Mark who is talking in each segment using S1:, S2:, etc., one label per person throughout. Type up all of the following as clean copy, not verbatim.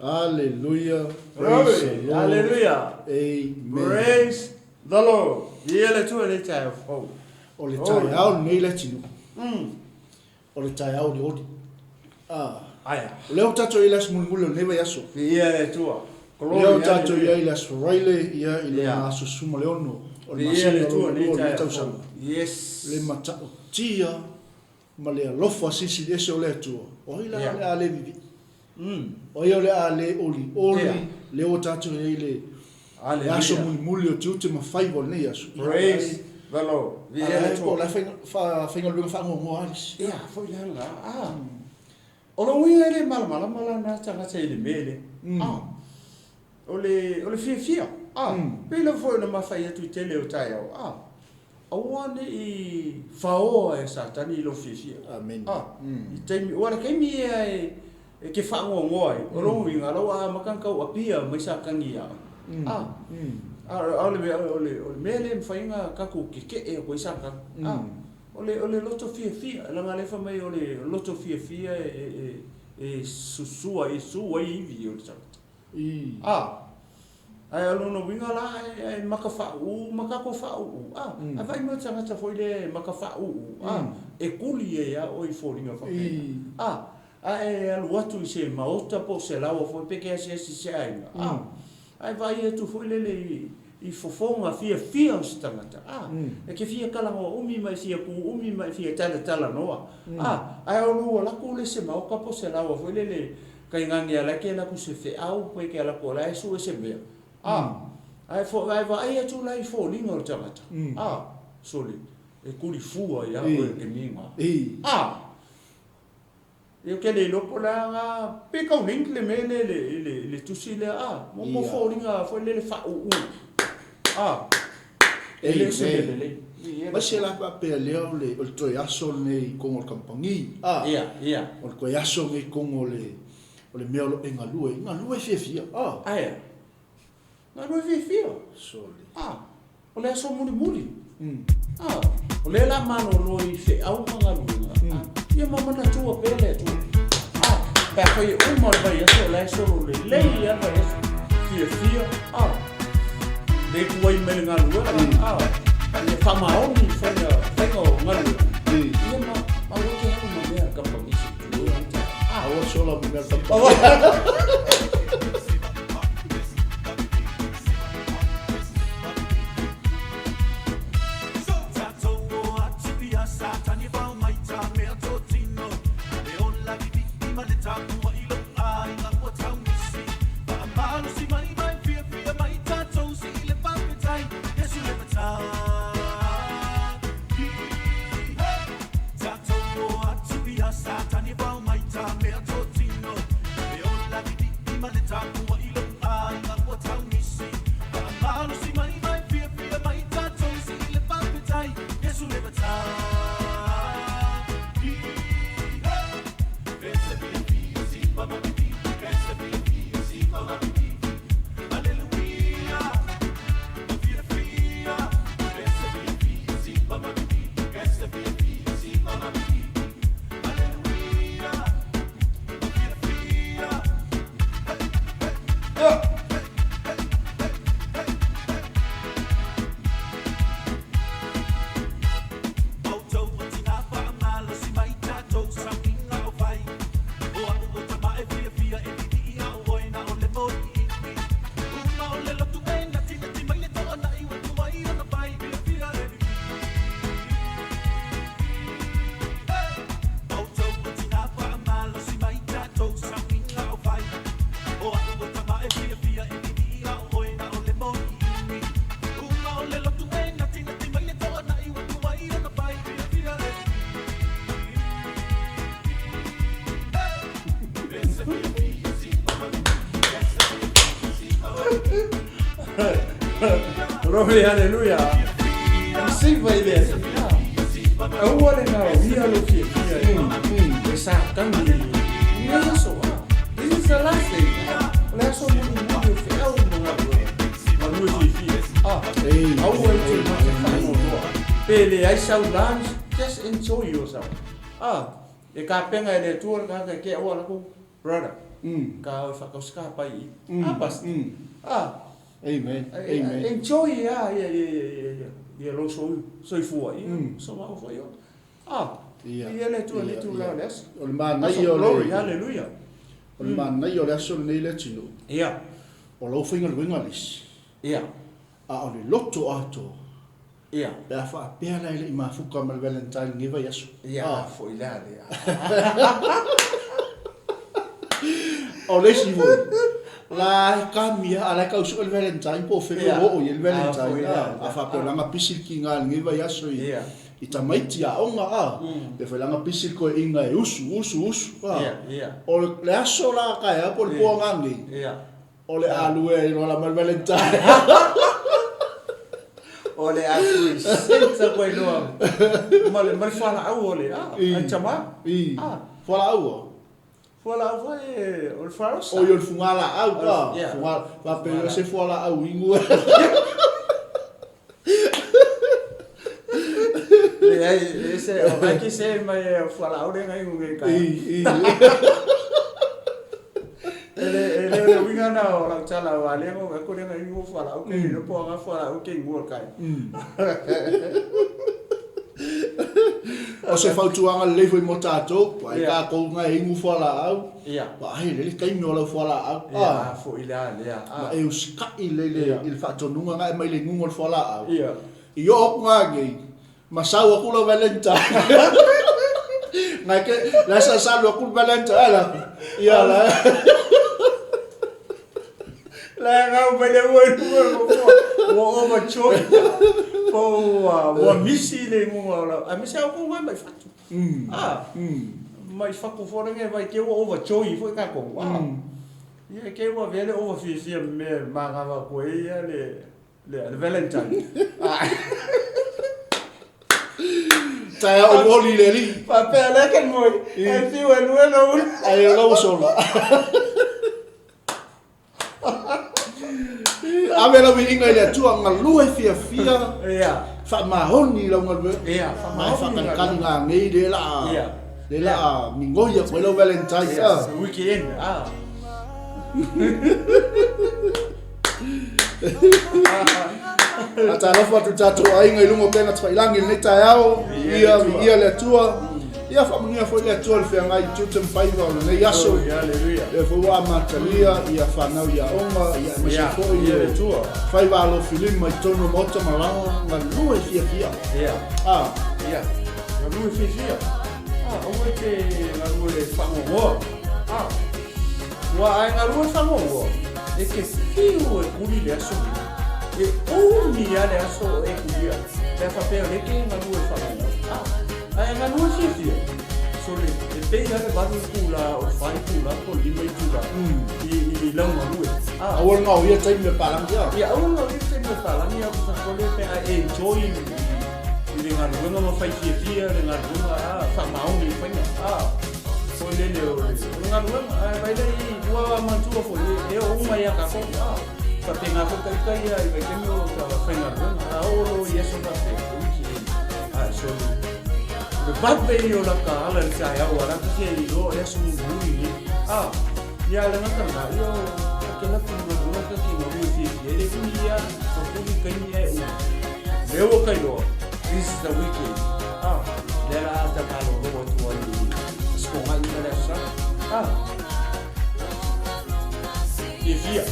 S1: Hallelujah. Praise the Lord.
S2: Hallelujah.
S1: Amen.
S2: Praise the Lord. Viia le Atua i lenei taeao fou.
S1: O le taeao lenei le atunuu. O le taeao olioli. Ah.
S2: Aia.
S1: O lea ua tatou i ai i le aso mulimuli o lenei vaiaso.
S2: Viia le Atua.
S1: O lea ua tatou i ai i le aso Faraile, ia, i lona aso 16 o le masina lona lua o lenei tausaga.
S2: Yes.
S1: Le matautia ma le alofa silisili ese o le Atua, o ai la o le a le vivii? O ai o le a le olioli? Lea ua tatou i ai i le aso mulimuli o tiute ma faiva o lenei aso.
S2: Praise the Lord.
S1: Viia le Atua. O la e faigaluega faanoanoa lava le isi.
S2: Ia, foi la lena. Ah. O lou uiga e le malamalama la lena tagata i le mea lea. Ah. O le, o le fiafia, a, pei lava foi ona ma fai atu i tele o taeao, a, aua ne i faoa e Satani i lou fiafia.
S1: Amene.
S2: A, i taimi, ua le taimi ia e, e te faanoanoa ai, o lou uiga, la ua amata ona tau apia mai Satani ia oe. A, a, o le mea, o le, o le mea lea e mafai ona tatou tetee atu ai Satani. A, o le, o le loto fiafia, leaga o lea e fai mai o le loto fiafia e, e, e, e susua, e su ai ivi o le tagata. A, ae o lona uiga la e maka faauu ma tatou faauu, a, ae vaai mai le tagata foi lea e maka faauu, a, e tuli ai lava oe i foliga faapena, a, ae alu atu i se maota po o se laoa foi pe te asiasi i se aiga, a, ae vaai atu foi lele i fofoga fiafia o se tagata, a, e te fia talanoa umi ma e fia tu umi ma e fia talatalanoa, a, ae o lou alu atu lea i se maota po o se laoa foi lele Tainane a la e te alu atu se feau pe te alu atu o la e sue se mea, a, ae fo, ae vaai atu la i foliga o le tagata, a, sole, e kuli fua ia oe e te miga, a, ia ou te le iloa po o le a na, pe tau link le mea lea i le, i le, i le tusi lea, a, mo, mo foliga foi lele faauu, a, e le o se mea lelei.
S1: Aemaise la faapea lea o le, o le toe aso lenei i totonu o le kamupani, a, o le toe aso lenei i totonu o le, o le mea o lo o e galue ai, galue fiafia, a.
S2: Aea. Galue fiafia.
S1: Sole.
S2: A, o le aso mulimuli. A, o lea o le a malolo i feau ma galuega, a, ia ma manatua pea le Atua. A, pe afai e uma le vaiaso o la e solo lelei lava le vaiaso, fiafia, a, le tuai mai le galuega, a, ia faamaoni i faiga, faiga o galuega, ia ma, ma aua te alu ma mea a le kamupani se i tulou ai ta. A,
S1: Aua sola ma mea a le kamupani.
S2: Glory, hallelujah. Receive i le Alii. Aua le gaoia lou fiafia e Satani i lenei aso. This is the last day. O le aso mulimuli o feau ma galuega. Galue fiafia. Aua e te mate faanoanoa. Pe leai sau lunch, just enjoy yourself. E tapena e le Atua le tagata e te aua latou, brother. Ka o e whakauska pai i. Ah, pastor. Ah.
S1: Amen. Amen.
S2: Enjoy ia ia ia ia ia ia lou soifua ia so ma foi o. Ah. Ia ia le tu le tu la le aso.
S1: O le manaia o le
S2: Glory, hallelujah.
S1: O le manaia o le aso lenei le atunuu.
S2: Ia.
S1: O lau faigaluega le isi.
S2: Ia.
S1: A o le loto atoa.
S2: Ia.
S1: Pe a faapea la e le i mafuka ma le Valentine i lenei vaiaso.
S2: Ia, a foi la le.
S1: O le isi foi, la e kamia, a la e tau sue le Valentine po o fea ua oo i ai le Valentine. A faapea o la na pisi le kiga i lenei vaiaso i, i tamaiti aoga, a. Pe foi la na pisi le toeaina e usu, usu, usu, a. O le aso la taeao po o le po ananei, O le a lue ai loa la ma le Valentine.
S2: O le a present aku ai loa ma le ma le fualaau o le a ai tama.
S1: I. Fualaau o?
S2: Fualaau foi o le fuarosa.
S1: Oi o le fugalaau ka. Fuga faapea se fualaau inu.
S2: Leai, e se o ai ke se mai e fualaau le ngai ngai ka.
S1: I, i.
S2: E le e le le uiga na o lau tala wa le ngo ko le ngai ngo fualaau ke no po nga fualaau ke ngo kai.
S1: O se fautuaga lelei foi mo tatou, ai tatou nga e inu fualaau. Vaai lelei taimi o lau fualaau.
S2: Ia, foi la lea.
S1: Ma e usikai lelei i le faatonuga na e aumai i le inuga o le fualaau. I oo atu nanei, ma sau atu lau Valentine. Nai ke, la sa salu atu le Valentine, ala. Ia la.
S2: La ngau mai le ua ua ua overjoyed. Po ua ua misi le inuga o lau. Aemaise au ko ngai mai fatu. Ah. Mai fatu fo le vai ke ua overjoyed foi ka ko. Ah. Ia ke ua vele over fiafia me magava ko ia le le le Valentine. Ah.
S1: Taeao olioli le alii.
S2: Faapea le ke moi. E fiu e lue lo.
S1: Ai o lau sola. Ave lau viiga i le Atua, galue fiafia, faamaoni i lau galuega, ma e faakalikali ganei lea la a, lea la a migoi atu ai lau Valentine.
S2: Weekend. Ah.
S1: Faatalofa atu i tatou aiga i luga o upega tafailagi i lenei taeao, viia, viia le Atua. Ia faamanuia foi le Atua i le feagai i tiute ma faiva o lenei aso. Lea foi ua amatalia ia fanau i aoga, ia aemaise foi o faiva alofilima i totonu o maota ma laoa, galue fiafia.
S2: Ah. Ia, galue fiafia. Ah, aua e te galue fagogoa. Ah. Ua ae galue fagogoa, e te fiu e kuli le aso lenei. E umi lava le aso o e kulia, pe a faapea o lea e te galue fagogoa. Ah. Ae galue fiafia, sole, e pei lava le 8 itula o le 4 itula po o le 5 itula i lau galue.
S1: Ah. Aua le gaoia taimi o le palagi.
S2: Ah. Ia, aua le gaoia taimi o le palagi, a ko le pe a enjoy i le galuega ma fai fiafia le galuega, ah, faamaoni i faiga. Ah. Foi lele o le galuega, ae vaai lea i ua manatua foi e oo uma ia tatou. Ah. Faapena foi taitai ia i vaitaimi o ta faigaluega. A oo loa i aso faapea, e weekend. Ae sole. O le vave ia o lata ala i le taeao a lata fia iloa o le aso mulimuli lenei. Ah. Ia le gata lena, ia o ta te alu atu i le galuega ta te galue fiafia. E le umi ia, ua kuli taimi ae umi. Lea ua ta iloa, this is the weekend. Ah. Lea la a ta malolo atu ai i Aso Togai ma le Aso Sa. Ah. Fiafia.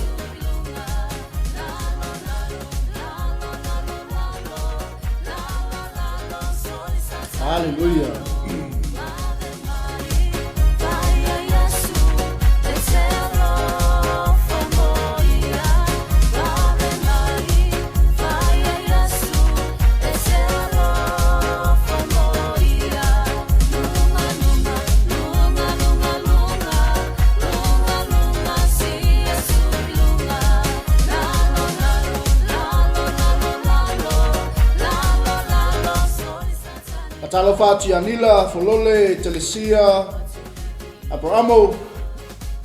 S1: Hallelujah. Talofa atu ia Nila, Folole, Telesia, Aperamo,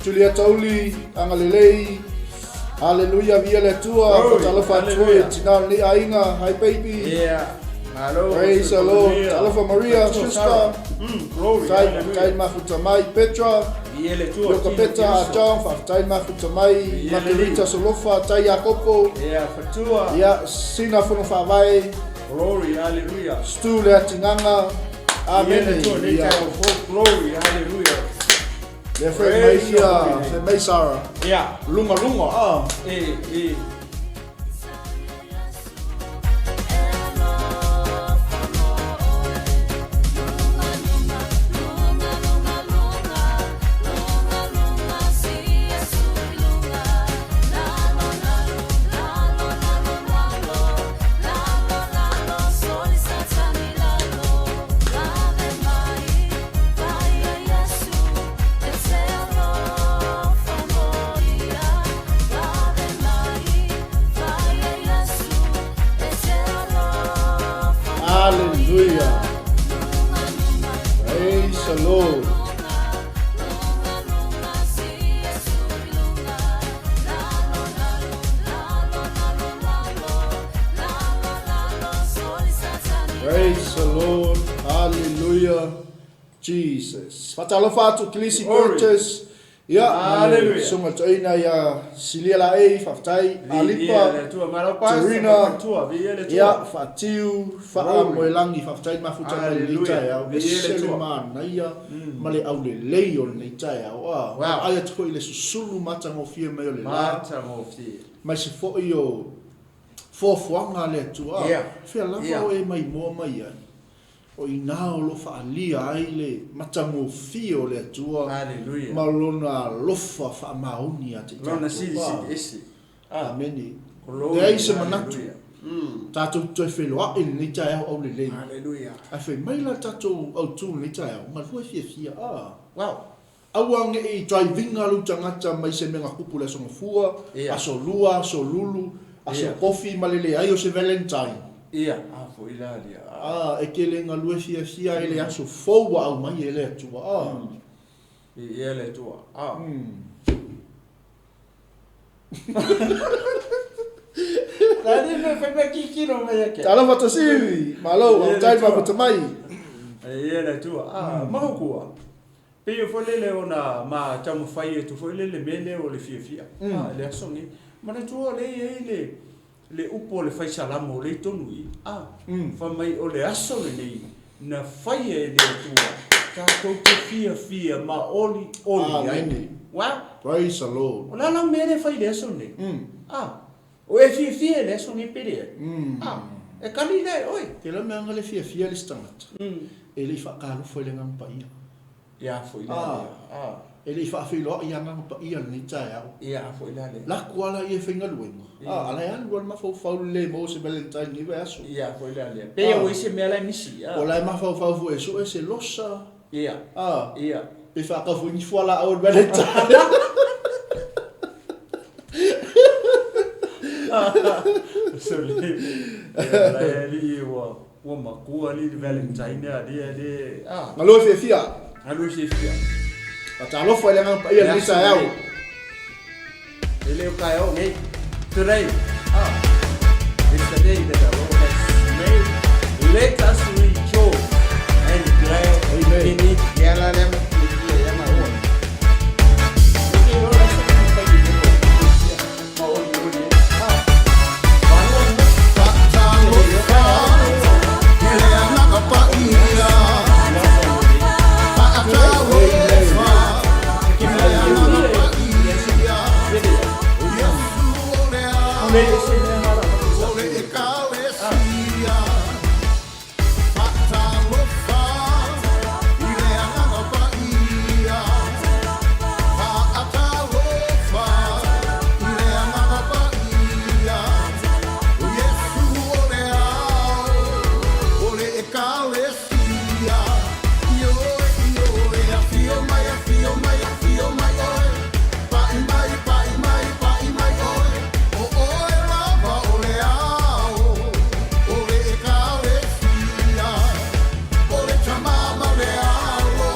S1: Julieta Uli, Agalelei, Haleluia, viia le Atua, Talofa atu foi tina o lenei aiga, hi baby.
S2: Yeah. Malo.
S1: Praise the Lord. Talofa Maria, sister.
S2: Glory.
S1: Tai, tai mafuta mai, Petra.
S2: Viia le Atua.
S1: Iokapeta a John, faafetai le mafuta mai. Makerita Solofa, Tai Iakopo.
S2: Ia, Fatua.
S1: Ia, Sina Fono Faavae.
S2: Glory, hallelujah.
S1: Stu Leatigaga.
S2: Amene.
S1: Amene.
S2: Viia le Atua, nei taeao fou. Glory, hallelujah.
S1: Lea fai mai ia, fai mai Sarah.
S2: Ia.
S1: Luga luga, ah.
S2: E, e.
S1: Hallelujah. Praise the Lord. Praise the Lord. Hallelujah. Jesus. Faatalofa atu Kilisi Curtis. Ia, ma le Susuga Toeaina ia Silia Laei, faafetai. Alipa, Terina, ia, Faatiu, Faamoelangi, faafetai le mafuta mai lenei taeao. E ese le manaia ma le aulelei o lenei taeao. A, vaai atu foi i le susulu matagofie mai o le la, aemaise foi o foafoaga a le Atua. A, fea lava o e maimoa mai ai. O i ina o lo o faaalia ai le matagofie o le Atua ma Lona alofa faamaoni ia te tatou. Amene. Leai se manatu, tatou te toe feiloai i lenei taeao aulelei. Ae fai mai la le tatou autu i lenei taeao, galue fiafia. Aua ne i driving-a lou tagata mai se mea na tupu i le Aso Gafua, Aso Lua, Aso Lulu, Aso Kofi ma le leai o se Valentine.
S2: Ia, a foi la lia.
S1: A, e te le galue fiafia ai le aso fou ua aumai e le Atua. A.
S2: Viia le Atua. A. La ni me fai mai kikilo mai ake.
S1: Talofa Tosivi, malo, faafetai le mafuta mai.
S2: Viia le Atua. A, mahukua. Pei o foi lele ona ma taumafai atu foi lele mea lea o le fiafia a le aso nei. Manatua o lea e i ai le le upu a le fai salamo o lea i tonu i i, a fai mai o le aso lenei na faia e le Atua tatou te fiafia ma olioli ai.
S1: Amene.
S2: Wow!
S1: Praise the Lord.
S2: O le a lau mea lea e fai i le aso lenei? A, o e fiafia i le aso nei pe leai? A, e kali lea e oe.
S1: Tela mea ana le fiafia le isi tagata e le i faatalofa i le Agaga Paia.
S2: Ia foi la lea.
S1: A, e le i faafeiloai i Agaga Paia lenei taeao.
S2: Ia foi la lea.
S1: Lako lava laia e faigaluega. A, a la e alu lava le mafaufau le maua se Valentine i lenei vaiaso.
S2: Ia foi la lea. Pei ua i se mea la e misi.
S1: O la e mafaufau foi e sue se losa.
S2: Ia.
S1: A.
S2: Ia.
S1: Pe faatau foi ni fualaau o le Valentine.
S2: Sole. Ia la e alii ua. Ua matua alii le Valentine alii alii a.
S1: Galue fiafia.
S2: Galue fiafia.
S1: Faatalofa i le Agaga Paia i lenei taeao.
S2: E le o taeao nei. Today. Ah. It's the day that the Lord has made. Let us rejoice and glad
S1: Amen.
S2: in it.
S3: Ia la lea ma fiafia ia ma ua.
S4: Faatalofa i le Agaga Paia, o Iesu o le ao o le Ekalesia. Ioe, ioe, afio mai, afio mai, afio mai oe. Pa'i mai, pa'i mai, pa'i mai oe. O oe lava o le ao o le Ekalesia. O le Tama ma le Alo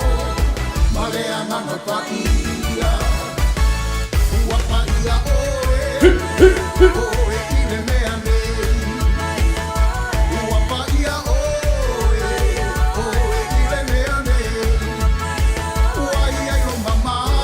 S4: ma le Agaga Paia. Ua paia oe, oe i le mea nei. Ua paia oe, oe i le mea nei. Ua i ai lou mamao.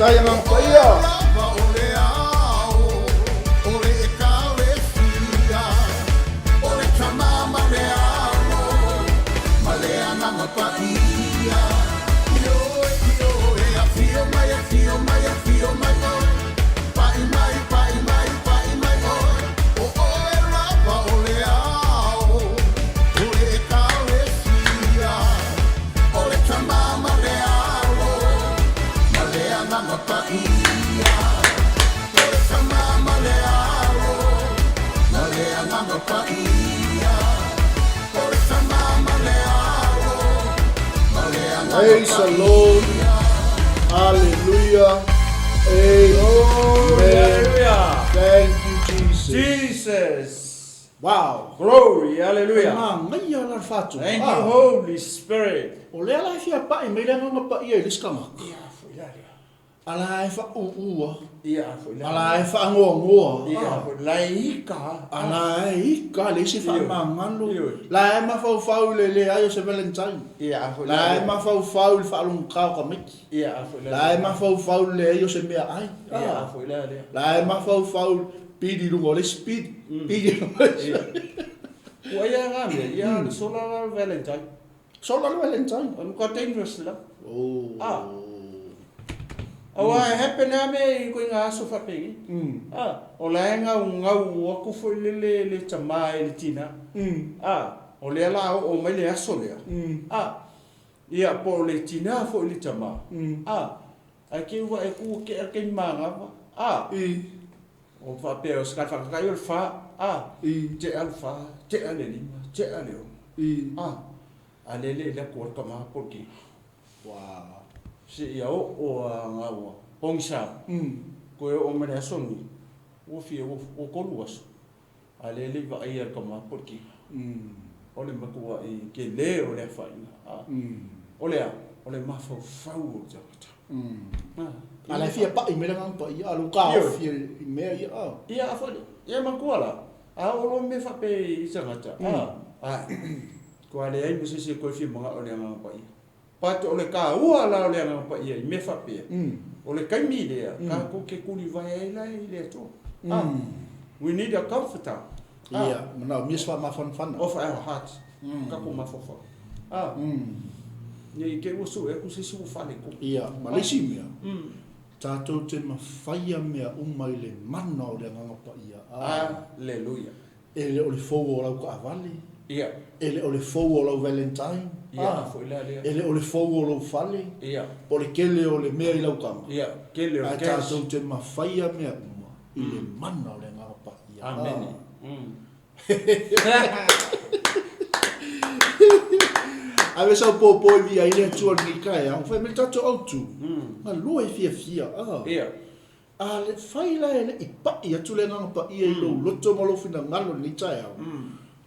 S1: feagai Agaga Paia.
S4: Lava o le ao, o le Ekalesia, o le Tama ma le Alo, ma le Agaga Paia. Ioe, ioe, afio mai, afio mai, afio mai oe. Pai mai, pai mai, pai mai oe. O oe lava o le ao, o le Ekalesia, o le Tama ma le Alo, ma le Agaga Paia. O le Tama ma le Alo, ma le Agaga Paia. O le Tama ma le Alo, ma le Agaga
S1: Praise the Lord. Hallelujah. Amen.
S2: Hallelujah.
S1: Thank you, Jesus.
S2: Jesus.
S1: Wow.
S2: Glory, hallelujah.
S1: Manaia la le faatonuga.
S2: Thank you, Holy Spirit.
S1: O lea la e fia pai mai le Agaga Paia i le isi tagata.
S2: Ia foi la lea.
S1: A la e faaūūa.
S2: Ia foi la.
S1: A la e faagoagoa.
S2: Ia foi la e ika.
S1: A la e ika le isi faamagalo.
S2: Ioe.
S1: La e mafaufau i le leai o se Valentine.
S2: Ia foi la.
S1: La e mafaufau i le faalogogata o tamaiti.
S2: Ia foi la.
S1: La e mafaufau i le leai o se meaai.
S2: Ia foi la lea.
S1: La e mafaufau i le pili i luga o le isi pili. Pili i luga o le isi.
S2: Ua ia ngā mea, ia le sola la Valentine.
S1: Sola le Valentine.
S2: O nuka dangerous la.
S1: Oh.
S2: Ah. Aua e happen lava mea i koe ngā aso faapēnei. Ah, o la e gaugau aku foi lele le tamā i le tinā. Ah, o lea la a oo mai le aso lea. Ah, ia po o le tinā foi i le tamā. Ah, ae keu vaai aku ua kea le taimi magava. Ah, o faapea o se kala faakakai o le fa. Ah, tea le fa, tea le lima, tea le ono. Ah, a lea le i atu a le tamā po o le tinā.
S1: Wow.
S2: Seia oo a gaua pogisa, koe oo mai le aso lenei, ua fia ua tolu aso, a lea e le i vaaia e le tama po o le kina. O le matuaʻi kelē o le afaina, a o le a? O le mafaufau o le tagata.
S1: A la e fia paʻi mai le Agaga Paia, a o lou taofi i mea ia, a.
S2: Ia, a foi, ia matua la, a oo loa mea faapea i tagata, a, ae, kua leai ma se isi e toe fia manao i le Agaga Paia. But o le kāua la o le Agaga Paia i mea faapea, o le taimi lea, kākou ke tulivae ai la i le Atua. Ah, we need a comforter. Ah.
S1: Ia, manaomia se faamafanafana.
S2: Of our hearts, kākou mafaufau. Ah, ne i te i ua sue aku se isi ua faaletonu.
S1: Ia, ma le isi mea, tātou te mafaia mea uma i le mana o le Agaga Paia. Ah.
S2: Aleluia.
S1: E le o le fou o lau taavale.
S2: Ia.
S1: E le o le fou o lau Valentine.
S2: Ia, a foi la lea.
S1: E le o le fou o lou fale.
S2: Ia.
S1: Po o le tele o le mea i lau tama.
S2: Ia, tele o le
S1: Ae
S2: cash.
S1: tātou te mafaia mea uma i le mana o le Agaga Paia.
S2: Amene.
S1: Ave sau pōpō i via i le Atua lenei taeao, fai mai le tatou autu, galue fiafia, a.
S2: Ia.
S1: A le fai la e le i paʻi atu le Agaga Paia i lou loto ma lou finagalo i lenei taeao,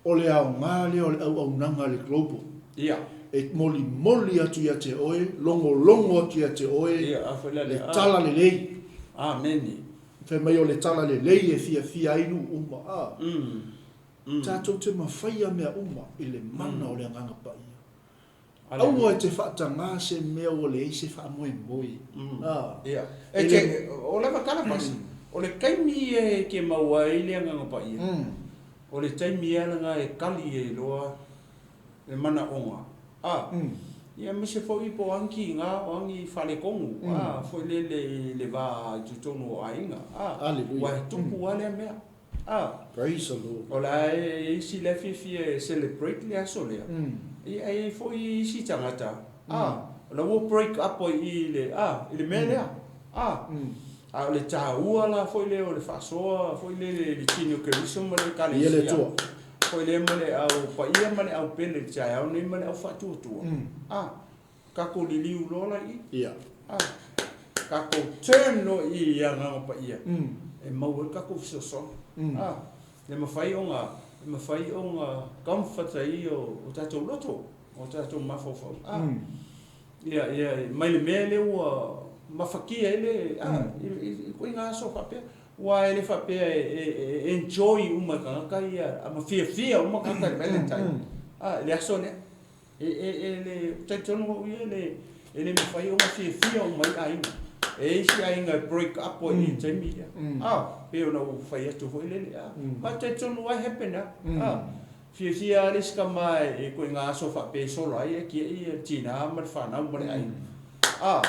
S1: o le aoga lea o le auaunaga a le Global.
S2: Ia.
S1: E molimoli atu ia te oe, logologo atu ia te oe
S2: Ia, a foi la
S1: le
S2: lea.
S1: tala lelei.
S2: Amene.
S1: Fai mai o le tala lelei e fiafia ai nuu uma, a. Tatou te mafaia mea uma i le mana o le Agaga Paia. Aua e te faatagā se mea ua leai se faamoemoe. A.
S2: Ia. E te, o lava tala pasi, o le taimi ia e te maua ai le Agaga Paia, o le taimi lava lena e kali ai loa le manaoga, a, ia aemaise foi po o agi kiga, o agi faaletonu, a, foi lele i le va i totonu o aiga, a,
S1: Aleluia.
S2: ua e tupu lava lea mea, a.
S1: Praise the Lord.
S2: O la e i ai isi la e fiafia e celebrate le aso lea, ia e i ai foi isi tagata, a, o la ua break up ai i le, a, i le mea lea, a. A o le taua la foi lea o le faasoa foi lele i le tini o Keriso ma le
S1: Ia le
S2: Ekalesia,
S1: Atua.
S2: foi lea ma le au paia ma le au pele i le taeao nei ma le au faatuatua, a, tatou liliu loa la i i.
S1: Ia.
S2: A, tatou turn loa i i Agaga Paia, e maua ai le tatou fesoasoani. A, e mafai ona, e mafai ona comfort ai o tatou loto, o tatou mafaufau. A, ia, ia, mai le mea lea ua mafatia ai le, a, i ituaiga aso faapea. Aua e le faapea e enjoy uma e tagata ia, ma fiafia uma tagata i le Valentine, a, i le aso lea. E, e, e le, talitonu au ia, e le, e le mafai ona fiafia uma ai aiga. E i ai isi aiga e break up ai i le taimi lea. A, pei ona ou fai atu foi lele, a, ma e talitonu lava e happen lava. A, fiafia lava le isi tama i ituaiga aso faapea e sola ai e tiai le tina ma le fanau ma le aiga. A,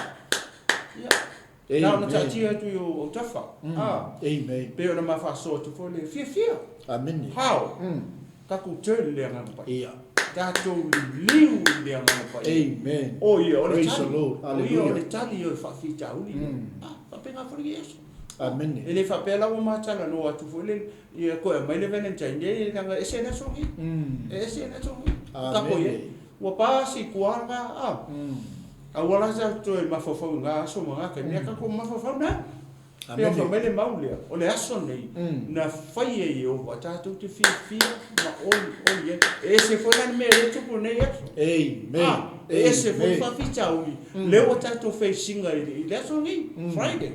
S2: ia, na ona taatia atu i ou autafa. A, pei ona ma faasoa atu foi le fiafia.
S1: Amene.
S2: How? Tatou turn i le Agaga Paia. Tatou liliu i le Agaga Paia.
S1: Amen.
S2: O ia o le tali. O ia o le tali o le faafitauli lea. A, faapena foi lenei aso.
S1: Amene.
S2: E le faapea la ua ma talanoa atu foi le, ia toe aumai le Valentine Day leaga e ese le aso nei. E ese le aso nei. Tatou i ai. Ua pa si tua lena, a. Aua la tatou toe mafaufau i na aso ma na taimi, a tatou mafaufau na. Pei ona fai mai le mau lea, o le aso lenei na fai e Ieova tatou te fiafia ma olioli ai. E ese foi la le mea lea e tupu i lenei aso.
S1: Amen.
S2: E ese foi le faafitauli lea ua tatou face ina i le aso lenei, Friday.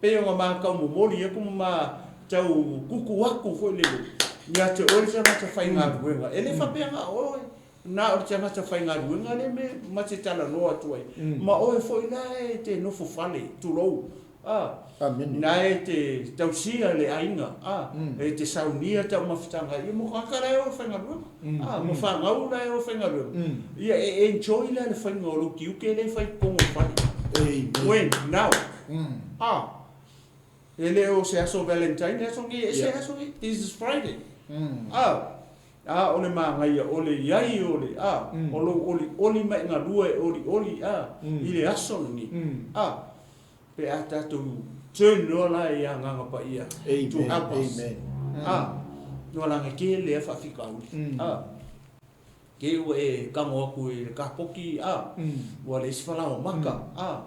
S2: Pei ona ma tau momoli atu ma ma tau tutu atu foi lele ia te oe le tagata faigaluega. E le faapea na o oe, na o le tagata faigaluega lea me ma te talanoa atu ai. Ma oe foi la e te nofo fale, tulou, a, na e te tausia le aiga, a, e te saunia taumafataga ia mo tagata la e o e faigaluega, a, mo fanau la e o e faigaluega. Ia e enjoy la le faiga o lou tiute lea e fai i totonu o le fale. When? Now. A, e le o se aso Valentine le aso nei, e ese le aso nei. This is Friday. A, a o le manaia o le i ai o le, a, o lou olioli ma e galue e olioli, a, i le aso lenei. A, pe a tatou turn loa la i Agaga Paia to help us. A, ua lagakē lea faafitauli. A, kei ua e tago atu i le kapoki, a, ua leai se falaoa maka, a,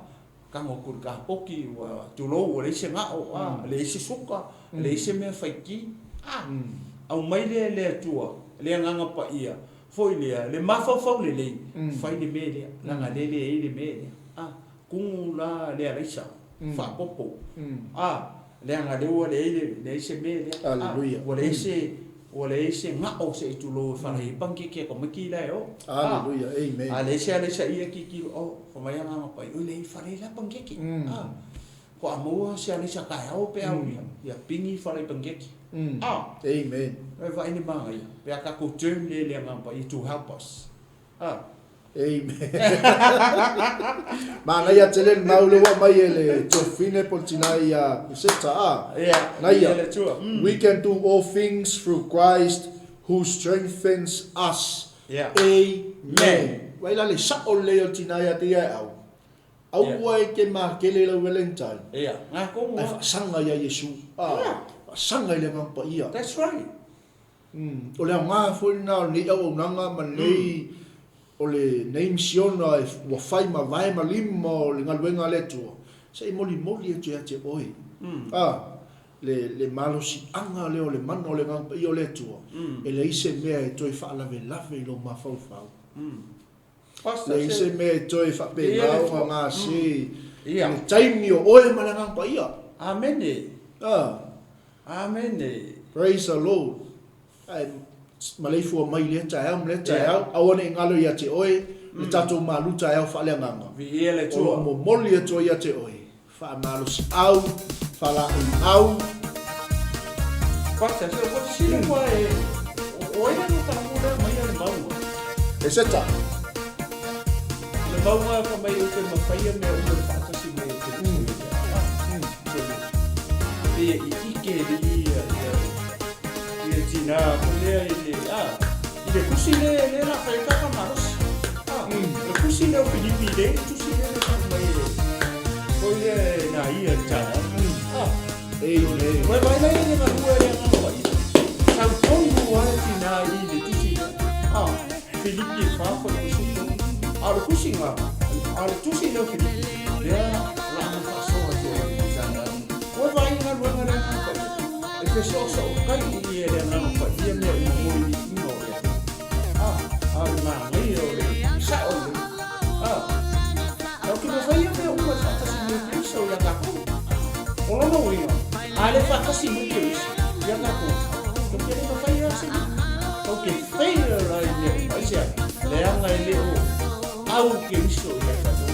S2: tago atu i le kapoki, ua tulou, ua leai se gao, a, leai se suka, leai se mea faiti, a, aumai lea e le Atua, le Agaga Paia, foi lea, le mafaufau lelei, fai le mea lea, leaga lea e leai le mea lea, a, tumu la le alaisa, faapopo, a, leaga lea ua leai, leai se mea lea, a, ua leai se, ua leai se gao se i tulou e fala ai panikeke a tamaiti la e o, a, a leai se alaisa ia tilotilo, oh, fai mai Agaga Paia, oi leai, fala ai la panikeke, a, faatoa maua se alaisa taeao pe a uia, ia pigi fala i panikeke, a, e vaai le manaia, pe a tatou turn lea i le Agaga Paia to help us, a.
S1: Amen. Manaia tele le mau lea ua aumai e le Tuafafine po o le tina ia Iseta a.
S2: Yeah,
S1: Naia.
S2: le Atua.
S1: We can do all things through Christ who strengthens us.
S2: Yeah.
S1: Amen. Vai la le sa'o lelei o le tina ia te ia e au. Aua e te makele i lau Valentine.
S2: Yeah. Ngā kongo.
S1: Ae faasaga ia Iesu.
S2: Yeah.
S1: Faasaga i le Agaga Paia.
S2: That's right.
S1: O le aoga foi lena o lenei auaunaga ma lenei, o lenei misiona ua fai ma vae ma lima o le galuega a le Atua, se i molimoli atu ia te oe, a, le, le malosiaga lea o le mana o le Agaga Paia o le Atua, e leai se mea e toe faalavelave i lou mafaufau. Leai se mea e toe faapena ona gase i le taimi o oe ma le Agaga Paia.
S2: Amene.
S1: A.
S2: Amene.
S1: Praise the Lord. Ae maleifua mai i lea taeao ma lea taeao, aua ne i galo ia te oe le tatou malu taeao faaleagaga.
S2: Viia le
S1: O lo
S2: Atua.
S1: o momoli atu ai ia te oe, faamalosiau, faalaeiau.
S2: Pastor, se ua fesili ua e, o ai lana tapu lea mai a le mauga?
S1: E Seta.
S2: Le mauga fa mai ou te mafaia mea uma le faatasi mai o Keriso ia te au. So, pei e ike le ia, ia, ia tina foi lea i le, a, i le tusi lea, lea la fai ai kaka malosi. A, le tusi lea o Filipi le tusi lea le fai mai e, foi lea e na ia le taeao. A,
S1: Amen.
S2: Ua vaai la ia le galue le Agaga Paia. Sau tonu lava le tina i le tusi lea. A, Filipi e fa foi le tusi tonu. A o le tusi na, a o le tusi lea o Filipi, lea la ma faasoa atu ai i le taeao. Ua vaai i galuega le Agaga Paia. E fesoosootai i ia le Agaga Paia mea uma mo le viiga o le Atua. A, a o le manaia o le sao lelei. A, tatou te mafaia mea uma e faatasi mai e Keriso ia tatou. O lona uiga, a le faatasi mai Keriso ia tatou, tatou te le mafaia se mea. Tatou te fail ai i mea uma. Aisea? Leaga e le o au Keriso ia tatou.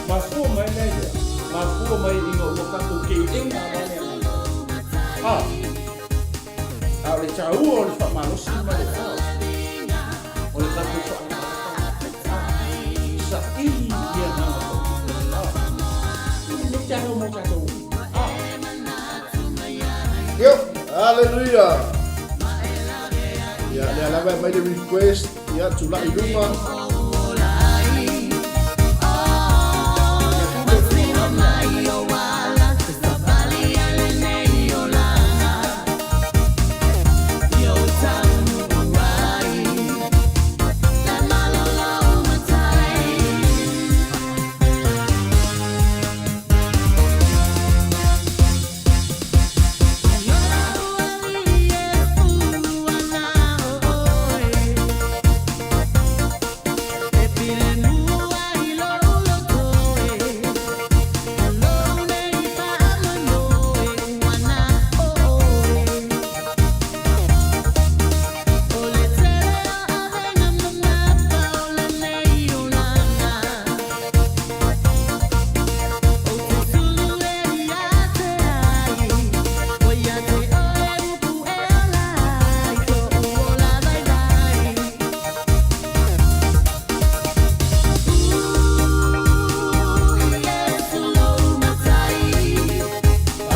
S2: Mafua mai la i lea, mafua mai ina ua tatou ke'e'ena la le Agaga. A, a o le tāua o le faamalosi ma le a, o le tatou faamatalaga, a, saili i Agaga Paia, a, i lenei taeao mo tatou uma, a.
S1: Yo, hallelujah. Ia, lea lava e aumai le request, ia, tulai i luga.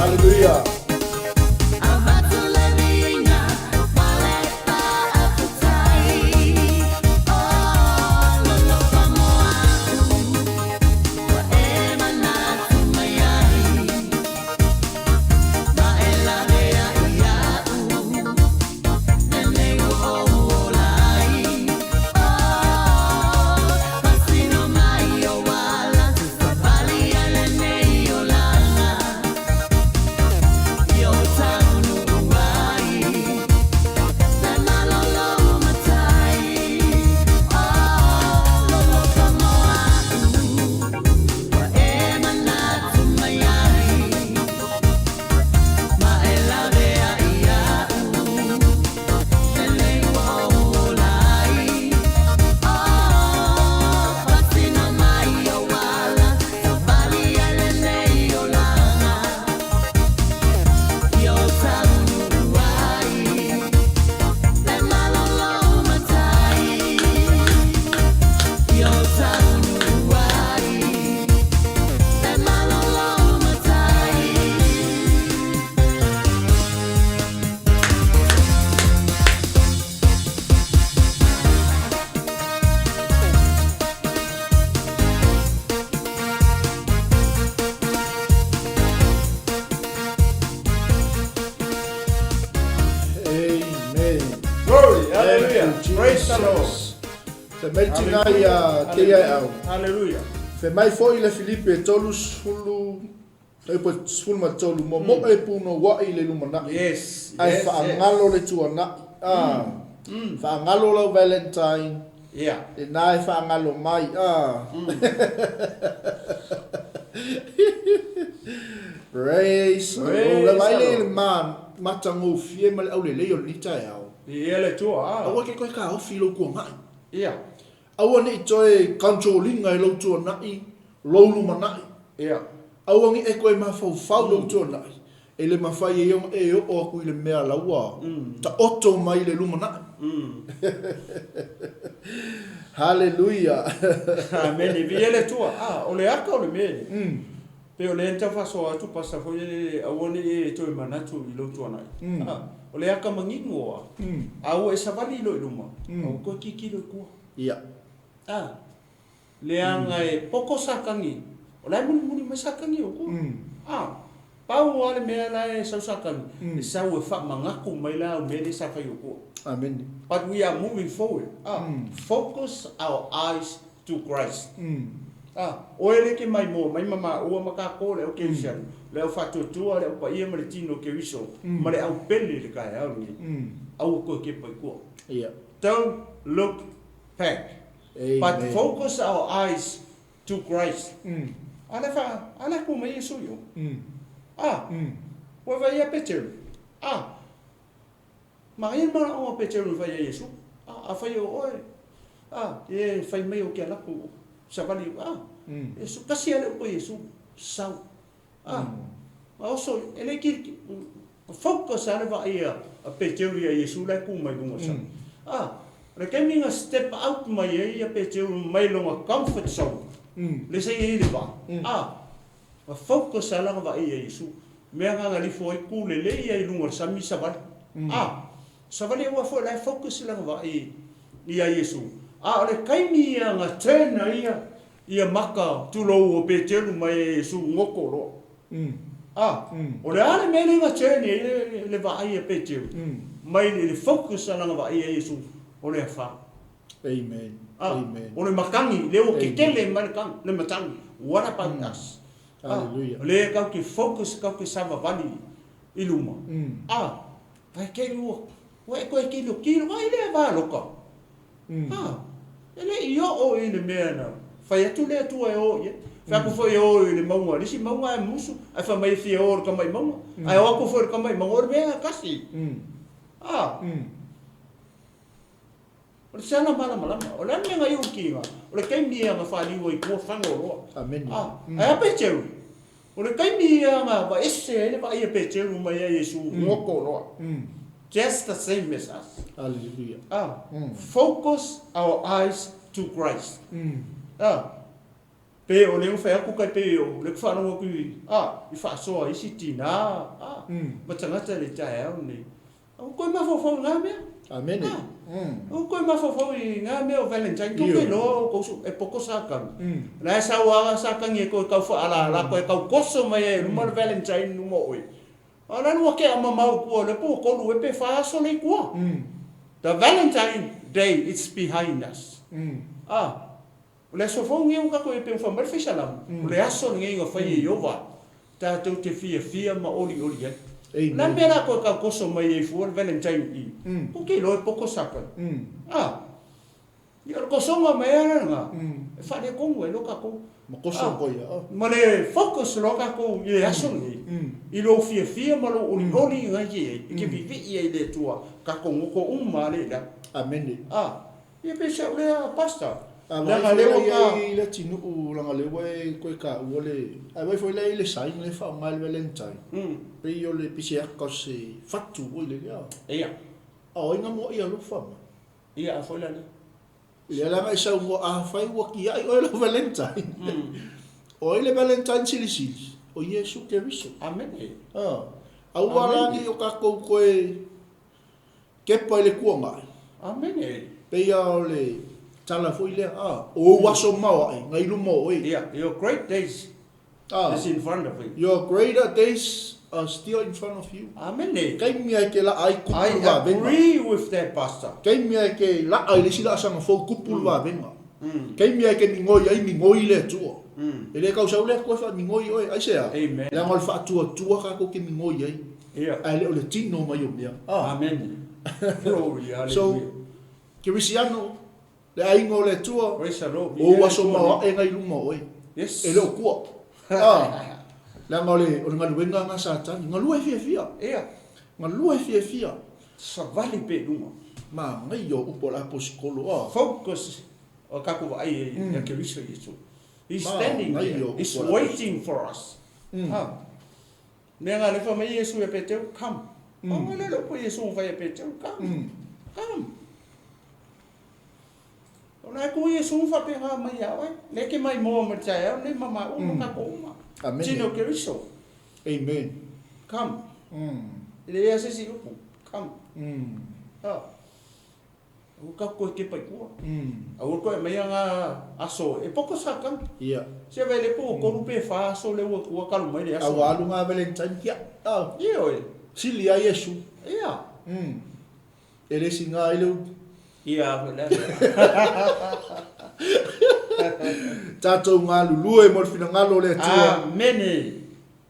S1: Hallelujah. Amen.
S2: Glory, hallelujah. Praise the Lord.
S1: Fai mai le tina ia te ia e au.
S2: Hallelujah.
S1: Fai mai foi le Filipe e 30 e po 13 momoe punoua'i le lumanai.
S2: Yes.
S1: Ae faagalo le tuana'i. Ah. Faagalo lau Valentine.
S2: Yeah.
S1: Lena e faagalo mai. Ah. Praise the Lord. Le vaai le ma matagofie ma le aulelei o lenei taeao.
S2: Ia le Atua. Ah.
S1: Aua ke toe taofi i lou tuanai.
S2: Ia.
S1: Aua ne i toe control ina e lou tuanai lou lumanai.
S2: Ia.
S1: Aua ne i e toe mafaufau lou tuanai e le mafai ai ona e oo atu i le mea la ua taoto mai le lumanai. Hallelujah.
S2: Amene. Viia le Atua. Ah, o le aka o le mea lea. Pei o lea na tau faasoa atu pasa foi lele aua ne i e toe manatu i lou tuanai. Ah, o le aka manino a. A ua e savali loa i luma, aua toe tilotilo i tua.
S1: Ia.
S2: Ah, leaga e poko Satani, o la e mulimuli mai Satani o tua. Ah, pau lava le mea la e sau Satani, e sau e faamanatu mai la au mea lea sa fai o tua.
S1: Amene.
S2: But we are moving forward. Ah, focus our eyes to Christ. Ah, oe le ke maimoa mai ma maua ma kākou le au Kerisiano, le au faatuatua, le au paia ma le tino o Keriso, ma le au pele i le taeao lenei. Aua toe kepa i tua.
S1: Ia.
S2: Don't look back,
S1: Amen.
S2: but focus our eyes to Christ. A le fa, a le ku mai Iesu i o. Ah, ua vaai ia Peteru. Ah, manaia le manaoga o Peteru i fai ai Iesu. Ah, afai o oe, ah, e fai mai o ke alaku savali, ah, Iesu, tasi lava le upu a Iesu, sau. A, ma oso, e le ki, focus lava le vaai a Peteru ia Iesu la e ku mai luga o le sami. A, o le taimi na step out mai ai ia Peteru mai lona comfort zone, le sa i ai i le vaa, a, na focus lava lana vaai ia Iesu. Mea na na lifo ai ku lelei ia i luga o le sami savali. A, savali aua foi la e focus lana vaai ia Iesu. A o le taimi ia na turn ai ia Ia maka tulou o Peteru mai e Iesu goto loa. A, o le a le mea lea na turn ai le vaai a Peteru mai le focus a lana vaai ia Iesu o le afa.
S1: Amen.
S2: A,
S1: Amen.
S2: o le matagi, lea ua tetele mai le tagi, le matagi. What about us? A,
S1: Hallelujah.
S2: o lea kau ke focus, kau ke savavali i luma. A, ai kei ua, ua e koe kilo kilo, ai lea va loka. A, e le i oo i le mea na fai atu le Atua e o i ai. Fai atu foi e o i le mauga, le isi mauga ae musu, ae fai mai e fia o i le tama i mauga. Ae o atu foi i le tama i mauga, o le mea e tasi. A, o le seala malamalama. O le a le mea na iu ki ina? O le taimi ia na faaliu ai i tua fago loa.
S1: Amene.
S2: A, ae a Peteru? O le taimi ia na vaese ai le vaai a Peteru mai ia Iesu, goto loa. Just the same as us.
S1: Hallelujah.
S2: Ah, focus our eyes to Christ. Ah, pe o le fai atu kai pe o le whaalogo atu i, ah, i faasoa isi tinā, ah, ma tagata i le taeao lenei. Aua koe mafaufau i ngā mea.
S1: Amene.
S2: Ah, aua koe mafaufau i ngā mea o Valentine. Tou te iloa o kou e poko sakagi. La e sau a sakagi e koe kau whaalala koe kau koso mai ai i luma le Valentine luma o oe. A la lua kea mamau kua le po kolu e pe wha aso nei kua. The Valentine day it's behind us. Ah, O le aso fou lenei ua tatou i pe wha mai le whaisalamu. O le aso lenei nga whai e Iova. Tatou te fiafia ma olioli ai.
S1: Amen.
S2: La mea la koe kau koso mai ai fua le Valentine i. Ko ke iloa e poko saka. Ah. Ia o le kosonga mai ala nga. E whaare kongu e lo kakou.
S1: Ma koso koe ia. Oh.
S2: Ma le focus loa kakou i le aso lenei. I lou fiafia ma lou olioli i ngai ai. I ke vivii ai le Atua. Kakou ngoko uma le la.
S1: Amene.
S2: Ah. Ia pe se au lea pastor.
S1: A
S2: Leaga
S1: vai
S2: lea
S1: foi
S2: ua
S1: la
S2: ka.
S1: i le atunuu leaga lea ua e koe taua le a vai foi la i le sign lea e faaaoga ai le Valentine. Pei o le pise aka o se fatu foi lele a.
S2: Ia.
S1: A o ai nga moa i alofa mai.
S2: Ia a foi la lea.
S1: Lea leaga e saunoa afai ua tiai oe lau Valentine. O ai le Valentine silisili? O Iesu Keriso.
S2: Amene.
S1: A. Aua la nei o tatou koe Kepa i le kuangae.
S2: Amene.
S1: Pei a o le tala foi lea, a, o ou aso maoae, ngai luma o oe.
S2: Yeah, your great days
S1: a,
S2: is in front of you.
S1: Your greater days are still in front of you.
S2: Amene.
S1: Kei mea e ke laa ai kupu
S2: I
S1: le vavenga.
S2: agree with that, Pastor.
S1: Kei mea e ke laa i le isi laasaga fou kupu le vavenga. Kei mea e ke migoi ai migoi le Atua. E le kausau le Atua e faamigoi oe, aisea?
S2: Amen.
S1: Leaga o le faatuatua kakou ke migoi ai.
S2: Ia.
S1: Ae le o le tino mai o mea. Ah.
S2: Amen. Glory, hallelujah.
S1: So, Kerisiano, le aiga o le Atua,
S2: Praise the Lord.
S1: o ou aso maoae ngai luma o oe.
S2: Yes.
S1: E le o kua. Ah. Leaga o le, o le galuega na Satani. Galue fiafia.
S2: Ia.
S1: Galue fiafia.
S2: Savali pe i luma.
S1: Manaia o upu a le aposikolo. Ah.
S2: Focus o tatou vaai ia Keriso Iesu. He's standing
S1: Manaia
S2: there.
S1: o
S2: He's
S1: upu a le
S2: waiting for us. Ah. Mea nga lefa mai Iesu ia Peteru, come. Pau mai lea le upu a Iesu na fai ia Peteru, come. Come. O la e ku Iesu ma faapena mai ia oe. Le ke mai moa ma le taeao nei ma maua ma tatou uma.
S1: Amene.
S2: Tino Keriso.
S1: Amen.
S2: Come. E leai se isi upu. Come. Ah. Aua ka koe kepa i kua. Aua koe aumaia nga aso e poko sa kanga.
S1: Ia.
S2: Sia vai le po kolu pe fa aso le ua kua kalu mai le aso.
S1: Aua alu nga Valentine kia. Ah.
S2: Ia oe.
S1: Sili a Iesu.
S2: Ia.
S1: E le singa ai le upu.
S2: Ia le.
S1: Tatou galulue mo le finagalo o le Atua.
S2: Amene.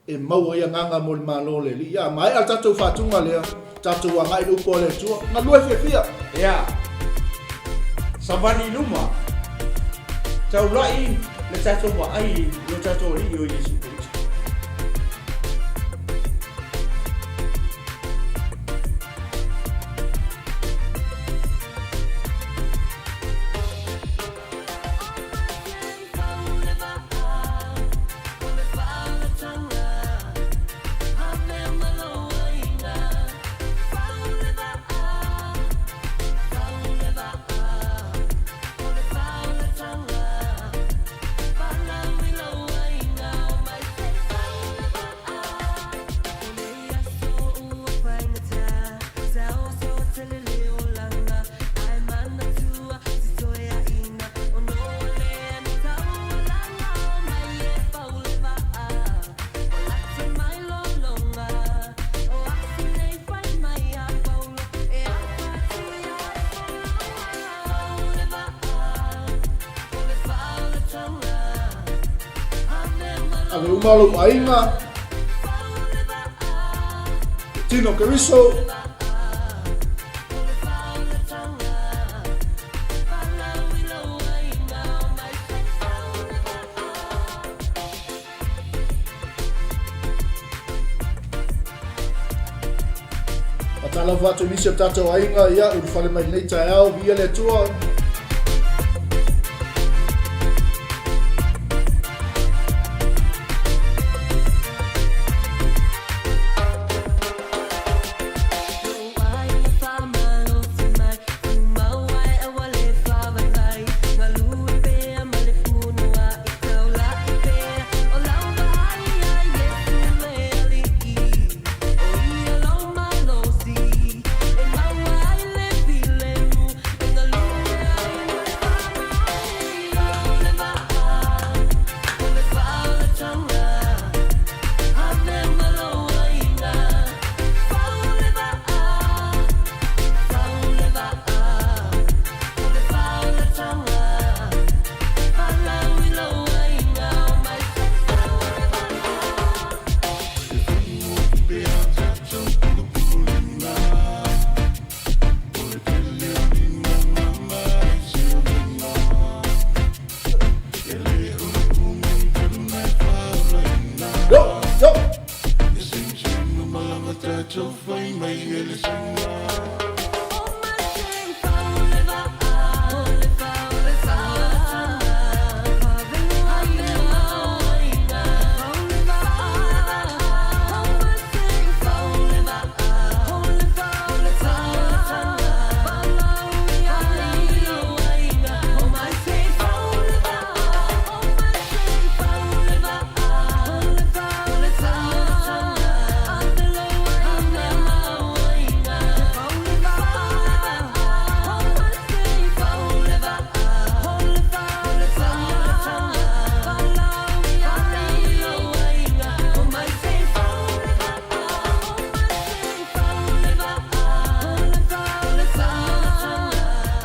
S1: E maua ai agaga mo le Malo o le Alii. Ia, maea le tatou faatuga lea, tatou agai i le upu a le Atua. Galue fiafia!
S2: Ia, savali i luma, taulai le tatou vaai i lo tatou Alii o Iesu Keriso.
S1: Ave uma lou aiga. Tino Keriso. Faatalofa atu i nisi o tatou aiga, ia, ulufale mai lenei taeao, viia le Atua. Yo, yo.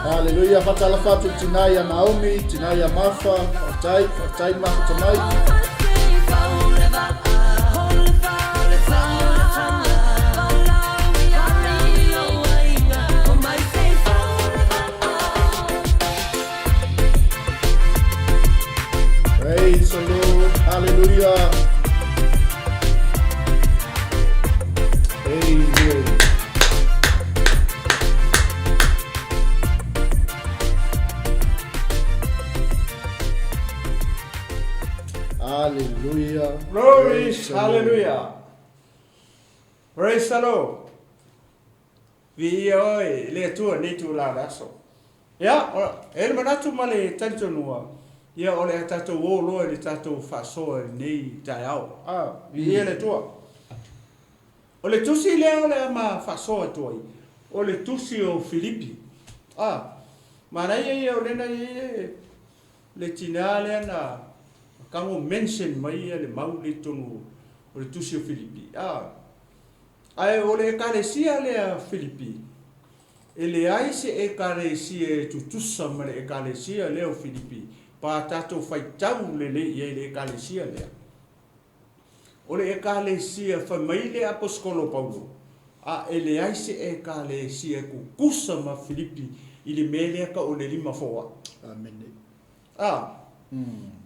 S1: Haleluia, faatalofa atu i le tina ia Naomi, tina ia Mafa, faafetai, faafetai le mafuta mai. Praise the Lord. Hallelujah. Amen. Hallelujah.
S2: Glory,
S1: Praise the Lord.
S2: hallelujah. Praise the Lord. Viia oe le Atua i lenei itula o le aso. Ia, e i ai le manatu ma le talitonuga, ia o le a tatou o loa i le tatou faasoa i lenei taeao. A, viia le Atua. O le tusi lea o le a ma faasoa atu ai, o le tusi o Filipi. A, manaia ia o lena e i ai le tinā lea na tago mention mai ia le mau lea i totonu o le tusi o Filipi. A, Ae o le Ekalesia lea Filipi, e leai se Ekalesia e tutusa ma le Ekalesia lea o Filipi, pa tatou faitau lelei i ai i le Ekalesia lea. O le Ekalesia fai mai le Aposetolo Paulo, a e leai se Ekalesia e tutusa ma Filipi i le mea lea tau o le lima foa.
S1: Amene.
S2: A.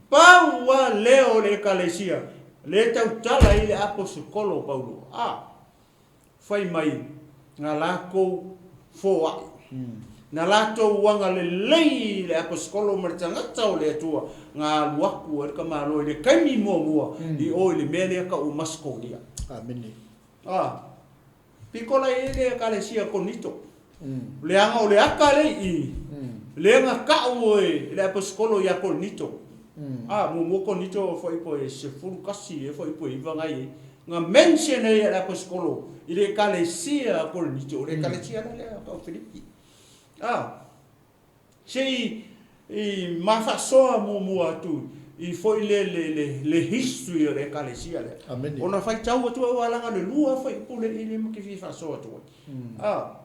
S2: Pau a lea o le Ekalesia, le tautala i le Aposetolo Paulo, a fai mai na latou foai, na latou agalelei i le Aposetolo ma le tagata o le Atua, na alu atu ai le tamaloa i le taimi muamua i o i le mea lea tau o Masetonia.
S1: Amene.
S2: A. Pito la i ai le Ekalesia Konito. Leaga o le aka lea i i, lea na tau e le Aposetolo ia Korinito. A, muamua Korinito foi po e 11 ea foi po e 9 na i ai. Na mention ai e le Aposetolo i le Ekalesia a Korinito, o le Ekalesia la lea tau Filipi. A, Se i i ma faasoa muamua atu i foi le le le le history o le Ekalesia lea.
S1: Amene.
S2: Ona faitau atu au a laga le lua fuaiupu le i le ma ke fia faasoa atu ai. A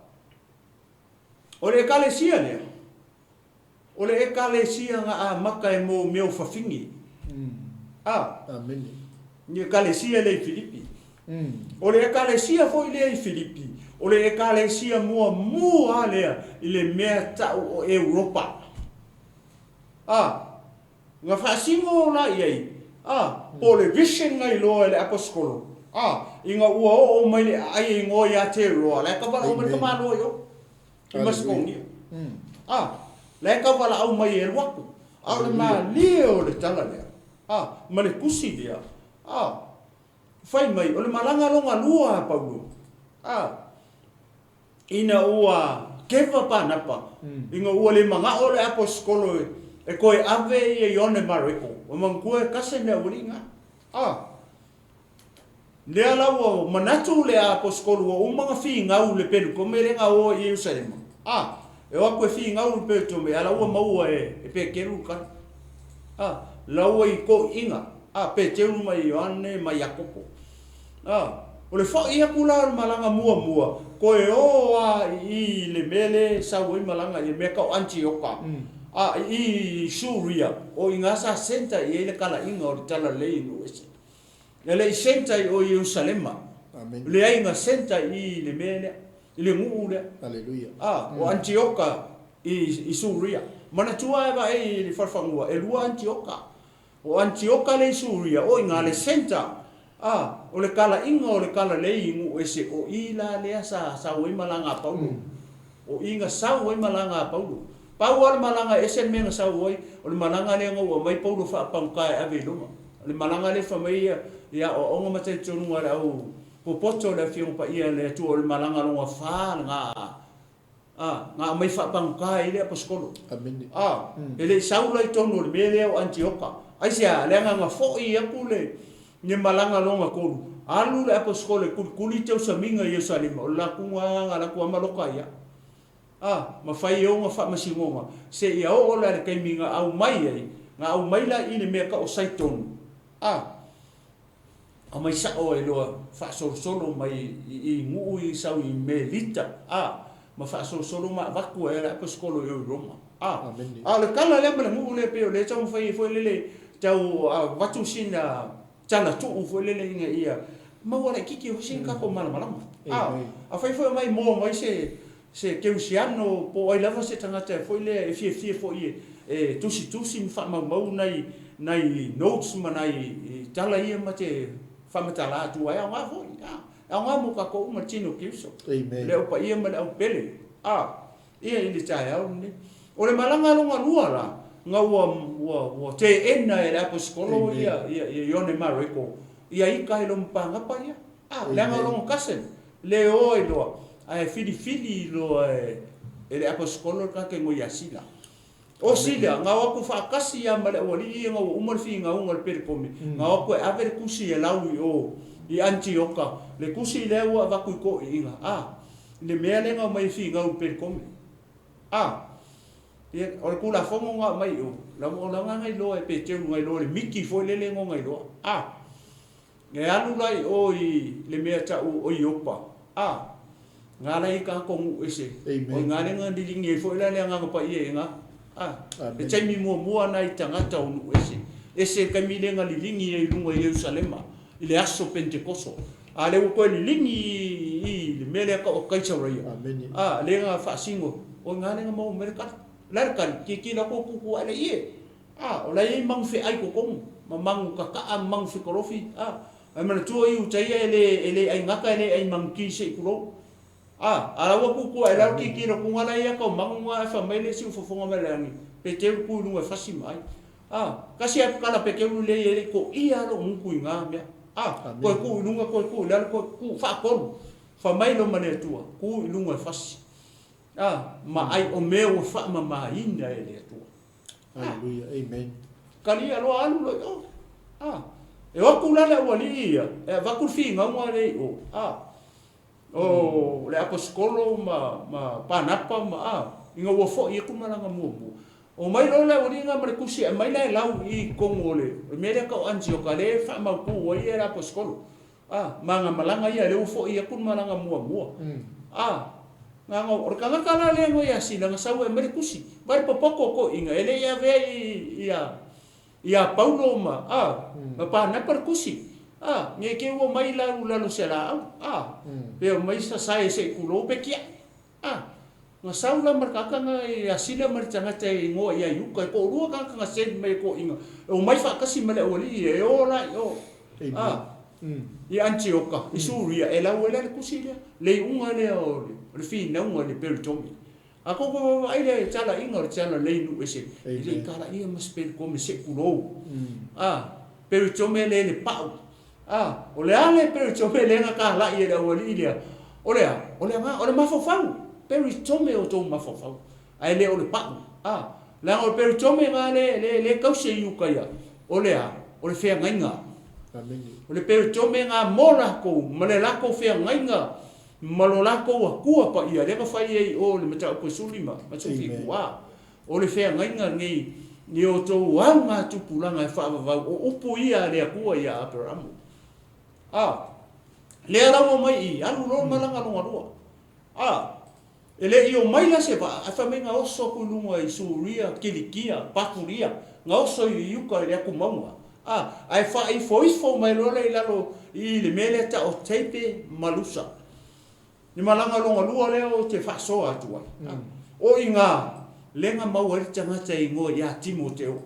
S2: o le Ekalesia lea, o le Ekalesia na amata e mo mea o fafine. A.
S1: Amene.
S2: Ni Ekalesia lea i Filipi. O le Ekalesia foi lea i Filipi, o le Ekalesia muamua lea i le mea tau o Europa. A, na faasino la i ai, a, po o le vision na iloa e le Aposetolo, a, ina ua oo mai le aai e igoa ia Teroa, la e tau valaau mai le tamaloa i o, i Masekonia. A, la e tau valaau mai e alu atu. A o le malie o le tala lea, a, ma le tusi lea, a, fai mai, o le malaga lona lua a Paulo, a, ina ua keva Panapa, ina ua le manao le aposetolo e toe ave ia Ioane Mareko, ua manatua e tasi le aualii na. A, lea la ua manatu le aposetolo ua uma ona finau le pelutome lea na o ai i Ierusalema. A, e o atu e finau le pelutome, a la ua maua e Peteru le tala. A, la ua i toeaiina, a, Peteru ma Ioane ma Iakopo. A, o le foʻi atu la o le malaga muamua, toe o a i i le mea lea e sau ai malaga i le mea tau Anitioka, a, i i i Suria, o i ina sa centre i ai le talaiga o le Talalelei i nuu ese. E le i centre i o i Ierusalema, leai na centre i i le mea lea, i le nuu lea. A, o Anitioka i Suria. Manatua e vaai i le falefanua, e lua Anitioka. O Anitioka le i Suria, o i ina le centre, a, o le talaiga o le talalei i nuu ese, o i la lea sa sau ai malaga a Paulo. O i na sau ai malaga a Paulo. Pau lava le malaga ese le mea na sau ai, o le malaga lea na ua aumai Paulo faapagota e ave i Roma. O le malaga lea fai mai ia i aoaoga ma talitonuga a le au popoto o le Afioga Paia a le Atua, o le malaga lona fa lena A, na aumai faapagota ai le Aposetolo.
S1: Amene.
S2: A, e le i sau la i totonu o le mea lea o Anitioka. Aisea? Leaga na foi atu le le malaga lona tolu, alu le Aposetolo e kulikuli tausamiga i Ierusalema, o le latou lava na alu atu lava ma loka ai. A, ma fai ai ona faamasinoga, seia oo la i le taimi na aumai ai, na aumai la i le mea tau o Saitonu. A. Aumai sao ai loa faasolosolo mai i nuu i sau i Melita, a, ma faasolosolo ma avatu ai le Aposetolo i o i Roma. A, a o le tala lea ma le nuu lea pei o lea e taumafai ai foi lele tau avatu sina tala tuu foi lele ina ia maua laitiiti ai foi sina tatou malamalama. A, afai foi o mai moa mai se se kerisiano po o ai lava se tagata foi lea e fiafia foi e tusitusi ma faamaumau nai nai notes ma nai tala ia ma te faamatala atu ai, e aoga foi, a, e aoga mo tatou uma le tino o Keriso, le au paia ma le au pele, a, ia i le taeao lenei. O le malaga lona lua la, na ua ua ua teena e le aposetolo ia ia Ioane Mareko ia ita i loma pagapa ia, a, leaga o lona cousin, Le o ai loa, ae filifili loa e le Aposetolo le tagata igoa ia Sila. O Sila, na o atu faatasi lava ma le aualii ia ina ua uma le finauga o le Pelikome, na o atu e ave le tusi e lau i o i Anitioka, le tusi lea ua avatu i toeaiina, a, le mea lea na omai e finau i le Pelikome. A, ia, o le Tulafono na aumai i o, o la na iloa e Peteru, na iloa e le miti foi lele na iloa. A. E alu la i o i le mea tau o Iopa, a, nga la i ka ko nuu ese.
S1: Amen.
S2: O i nga le nga lilingi ai foi la le Agaga Paia i nga. A,
S1: Amen.
S2: le taimi muamua na i tagata o nuu ese. Ese le taimi le nga lilingi ai i luga i Ierusalema, i le aso Pentekoso. A le ua toe lilingi i le mea lea tau o Kaisareia.
S1: Amene.
S2: A, le nga faasino, o i nga le nga maua mai le tali. O le a le tali? Tilotilo atu o tutu ae le ie. A, o la e i ai manu feai i totonu, ma manu kaka'a ma manu fekolofi, a. Ae manatua i uta ia e le, e le ai gata e le ai manuti se i tulou. A, a la ua tutu ae lalo tilotilo atu la ia tau manu na ae fai mai le isi ufofoga mai le lagi, Peteru tu i luga e fasi ma ai. A, tasi a tatala Peteru lea e le i toia lou gutu i na mea. A, toe tu i luga toe tu i lalo toe tu faatolu. Fai mai loa ma le Atua, tu i luga e fasi. A, ma ai o mea ua faamamaina e le Atua.
S1: Hallelujah. Amen.
S2: Kalia loa alu loa i o. A. E o atu la le aualii ia, e avatu le finauga lea i o. A. O le aposetolo ma, ma Panapa ma, a, ina ua foi atu malaga muamua. Omai loa le aualii na ma le tusi e aumai la e lau i totonu o le mea lea tau o Anitioka lea e faamautu ai le aposetolo. A, ma ana malaga ia, lea ua foi atu le malaga muamua. A, na ona, o le tagata la lea igoa ia Sila, na sau e aumai le tusi, vaai le popoto o toeaiina, e le i avea i, ia, ia Paulo ma, a, ma Panapa le tusi. A, ne i te i ua omai la alu i lalo o se laau, a, pe omai sasae se i tulou pe tiai. A, na sau la ma le tagata na i asila ma le tagata e igoa ia Iuka, e toalua tagata na send mai e toeaiina, e omai faatasi ma le aualii ia, e o la i o, a, i Anitioka, i Suria, e lau ai la le tusi lea, le iuga lea o le finauga i le peritome. A tou toe vaavaai lea i talaiga o le tala lei nuu ese, e le i talaia ma se peritome se i tulou. A, peritome le le pau. A, o le a le peritome lea na talai e le aualii lea? O le a? O le agaga, o le mafaufau. Peritome o tou mafaufau, ae le o le pau. A, leaga o le peritome lena le, le, le tausi e Iuta ia. O le a? O le feagaiga. O le peritome lena mo latou, ma le latou feagaiga ma lo latou Atua paia, lea na fai ai i o i le mataupu e 15 ma 17 a, o le feagaiga lenei i outou augatupulaga e faavavau, o upu ia a le Atua ia Aperamo. A, lea la ua omai i i, alu loa le malaga lona lua. A, e le i omai la se vaa, ae fai mai na oso atu i luga i Suria, Kilikia, Pafuria, na oso i uka i le atumauga, A, ae faaifoifo mai loa lea i lalo i le mea lea tau o Tape ma Lusa. Le malaga lona lua lea ou te faasoa atu ai. A, o i ina lea na maua ai le tagata e igoa ia Timoteo.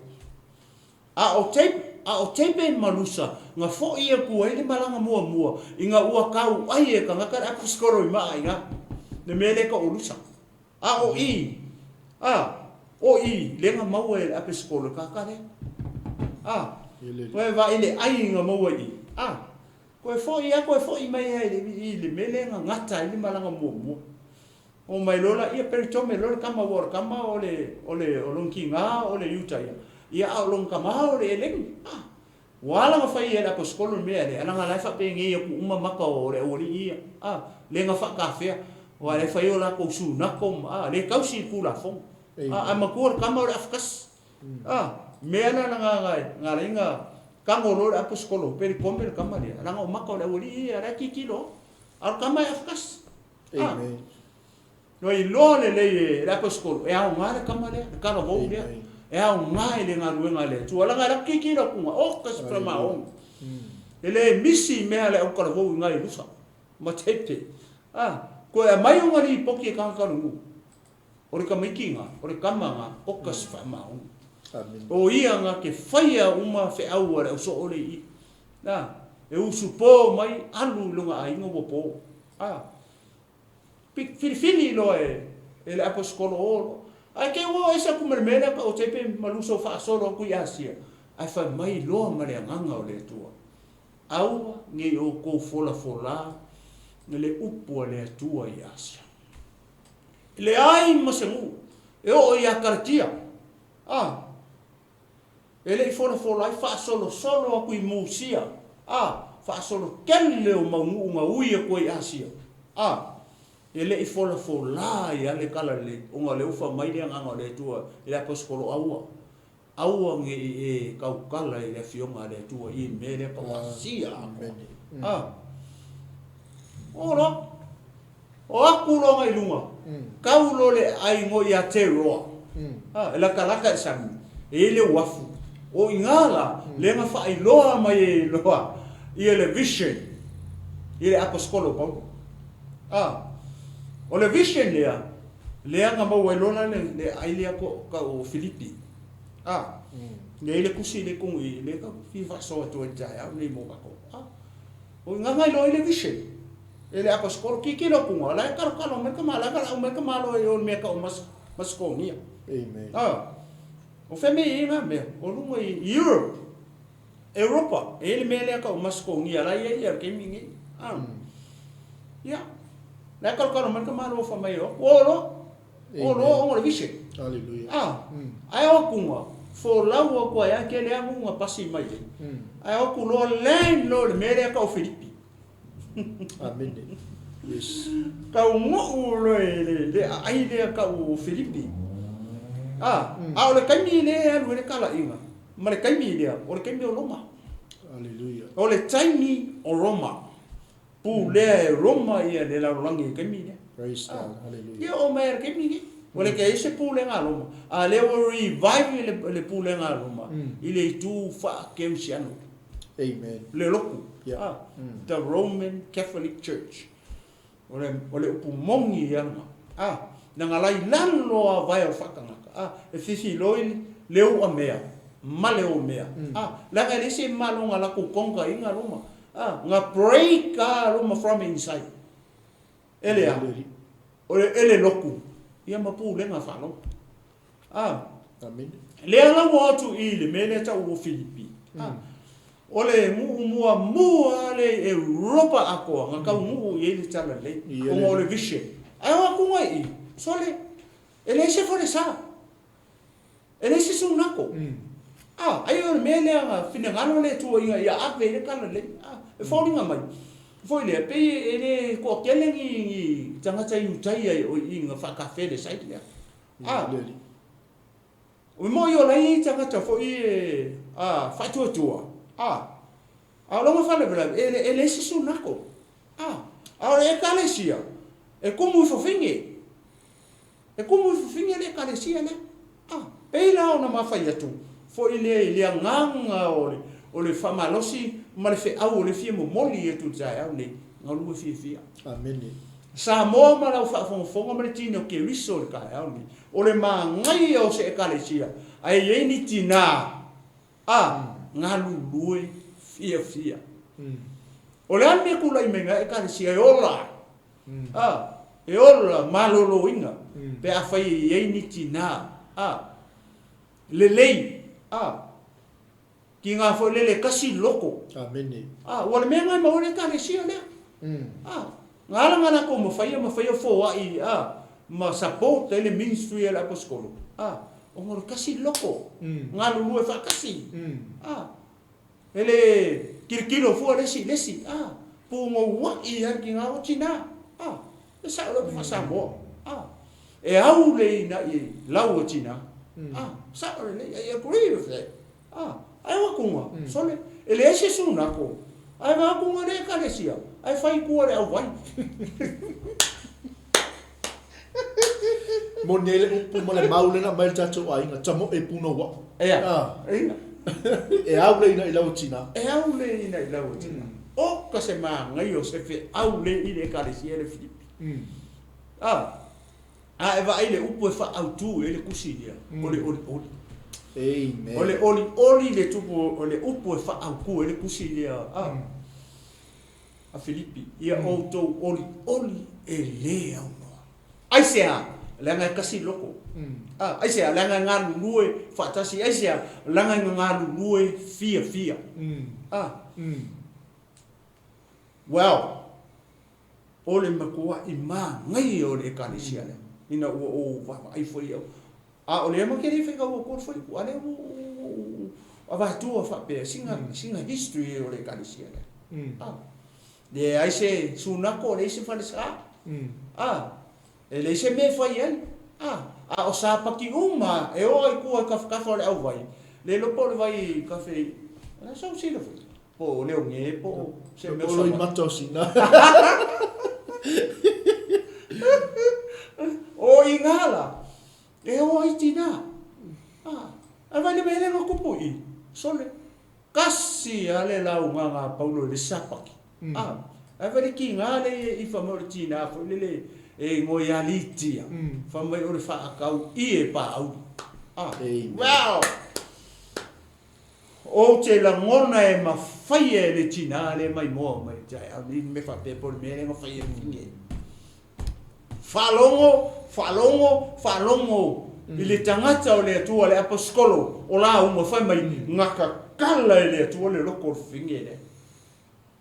S2: A o Tape, a o Tape ma Lusa na foi atu ai le malaga muamua ina ua tauai e tagata le aposetolo i maa i ina, le mea lea tau o Lusa. A o i, a, o i, lea na maua e le apesetolo le tagata lea. A, toe vaai i le ai na maua i i. A, toe foi lava, toe foi mai lava i le, i le mea lea na gata ai le malaga muamua. Oo mai loa laia, peritome loa le tama, aua o le tama o le, o le, o lona tiga o le Iutaia, ia a o lona tama o le Eleni. A, Ua ala ona fai e le Aposetolo le mea lea, leaga la e faapenei atu uma maka o le aualii ia, a, le na faatafea, aua la e fai o latou sunako ma, a, le tausi i le Tulafono. A, ae matua le tama o le afakasi. A, mea la na, na, na ala ai na tago loa le Aposetolo, pelikome le tama lea, leaga o maka o le aualii ia, la e tilotilo lava. A o le tama e afakasi. A. Ua iloa lelei e le Aposetolo, e aoga le tama lea, le talavou lea, e aoga i le galuega a le Atua. Leaga e latou tilotilo atu, oh, kasi famaoni. E le misi i mea a le autalavou i ina i Lusa ma Tape. Ah, toe aumai ona lipoti e tagata o le nuu, o le tamaiti ina, o le tama ina, o kasi faamaoni. O ia na te faia uma feau a le ausoo le i i. Ah, e usupo mai, alu i lona aiga ua po. Ah, Filifili loa e le Aposetolo o loa. Ae te i ua ese atu ma le mea lea ka o Tepe ma Luso faasolo atu i Asia, ae fai mai loa ma le Agaga o le Atua, Aua ne i outou folafolā le upu a le Atua i Asia. E leai ma se nuu e oo ia Kalatia, a E le i folafola ai, faasolosolo atu i Musia, a, faasolo tele o mau nuu na ui atu ai i Asia, a, e le i folafola ai lava le tala lelei, ona o lea ua fai mai le Agaga o le Atua i le Aposetolo, Aua, aua ne i e tautala i le Afioga a le Atua i le mea lea tau Asia atoa. A, ola. O aku loa i luga, kau loa le aai ngo ia Teroa, e latalata i le sami, e i ai le uafu. O i ina la, lea na faailoa mai ai loa ia le vision i le Aposetolo o Paulo. O le vision lea, lea na maua ai loa la le aai lea tau o Filipi. Lea e i ai le tusi lea i totonu i i, lea tatou te fia faasoa atu ai i le taeao lenei mo tatou. O i ina na iloa ai le vision. E le aposetolo, tilotilo atu la e talotalo mai le tama, la e valaau mai le tamaloa i o i le mea tau o Masetonia.
S1: Amen.
S2: Ah, o fea mea i ai na mea? O luga i Europe, Europa, e i ai le mea lea tau o Masetonia, la e i ai ia le taimi lenei. Ah. Ia, la e talotalo mai le tamaloa fai mai e o atu, o loa, o loa ona o le vision.
S1: Hallelujah.
S2: Ah, ae o atu folau atu ai lava, e tele lava nuu na pasi mai ai. Ae o atu loa land loa i le mea lea tau o Filipi.
S1: Amene. Yes.
S2: Tau nuu loa i le aai lea tau o Filipi. A, a o le taimi lea e alu ai le talaiga, ma le taimi lea, o le taimi o Roma.
S1: Hallelujah.
S2: O le taimi o Roma. Pulea e Roma ia le lalolagi i le taimi lea.
S1: Praise God. Hallelujah.
S2: Ia oo mai lava i le taimi lenei. Ua le i ai se pulega a Roma, a lea ua revive le pulega a Roma i le itu faa-kerisiano.
S1: Amen.
S2: Le loku. Yeah. Ah, mm. The Roman Catholic Church. O le, o le upu moni ia nga. Ah, na nga lai lalo a vai o whakangaka. Ah, e whiwhi loi le ua mea, ma le o mea. Mm. Ah, langa e lese malo nga lako konga inga Roma. Ah, nga break a Roma from inside. E le a. O le, e le loku. Ia ma pulega whalo. Ah.
S1: Amen.
S2: Lea la ua atu i le mea lea tau o Filipi. Mm. Ah. O le nguu mua mua le e Europa akoa, nga kau mm. nguu i le tala lei, o ngā o le vision. Ai o aku ngai i, sole, e le se fore sa, e le se sunako. Mm. Ah, ai o le mea lea nga finengalo le tua inga ia ave i le kala lei. Ah, e faulinga mai. Foi lea, pei e le koa kele ni, ni tangata i utai ai o i nga whakawhe le sai lea. A, o mo i o lai tagata foi e, a, faatuatua, a, a o longa faalavelave, e, e leai se sunako, a, a o le ekalesia, e kumu i fafine, e kumu i fafine le ekalesia lea, a, pei la ona mafai atu, foi lea i le agaga o le, o le faamalosi ma le feau o le fia momoli atu i le taeao nei, galue fiafia.
S1: Amene.
S2: Samoa ma lau faafogafoga ma le tino Keriso i le taeao lenei. O le magaia o se Ekalesia, ae i ai ni tinā a galulue fiafia. O le a le mea tulai mai na Ekalesia e ola ai? A, e ola maloloina pe afai e i ai ni tinā a lelei a Ki ngā foi lele kasi loko.
S1: Amene.
S2: A, ua le mea ngai maua le ekalesia lea. A, nga ala nga lakou ma faia ma faia foai a, ma support ai le ministry a le aposikolo. A, ona o le kasi loko. Galulue faatasi. A, e le kilokilo fua le isi i le isi. A, pugouai ai ki nga o tina. A, e sao le upu faa-Samoa. A, e au le ina'i lau o tina. A, sao lelei, I agree with that. A, ae o akuga, sole, e leai se sunako, ae va akuga le ekalesia, ae fai kua le auvai.
S1: Moni ai le upu ma le mau lena mai le tatou aiga, tamoe punouai.
S2: Ea, ina.
S1: E au le ina i lau o tina.
S2: E au le ina i lau o tina. O ka se magaia o se feau le i le ekalesia le Filipi. A, A e vaai le upu e faaautu ai le tusi lea, o le olioli.
S1: Amen.
S2: O le olioli le tupu, o le upu e faaautu ai le tusi lea a, a Filipi. Ia outou olioli e lē aunoa. Aisea? Leaga e kasi loko. A, aisea? Leaga e galulue faatasi. Aisea? Leaga e galulue fiafia. A, well, O le matuaʻi māgaia o le ʻekalesia lea, ina ua ou vaavaai foi au. A o lea ma ke le faikau atu o le fuaiupu, a lea ua ou avatua faapea, sina, sina history o le ʻekalesia lea. A, leai se sunako, leai se falesa, a, e leai se mea e fai ai. A, a o sapaki uma e o ai kua i kafakafa o le ʻauwai, le iloa po o le wai kafe, o le a sau silafia? Po o Leone, po o se mea
S1: o Loimata o Sina.
S2: O Ingala, e o ai tina. Ah, ai vai le mele nga kupu i. Sole, kasi a le lau nga nga paulo le sapaki. Mm. Ah, ai vai le ki nga le i fa mai o le tina fo le le e ngoi a litia. Mm. Fa mai o le whaakau i e pa au. Ah, wow! Ou te lagona e mawhaia e le tinā le maimoa mai taeao nei me faapea po o le mea lea na fai e fine. Faalogo, faalogo, faalogo i le tagata o le Atua, le aposikolo o lauga fai mai, na kakala e le Atua le loko o le fine lea.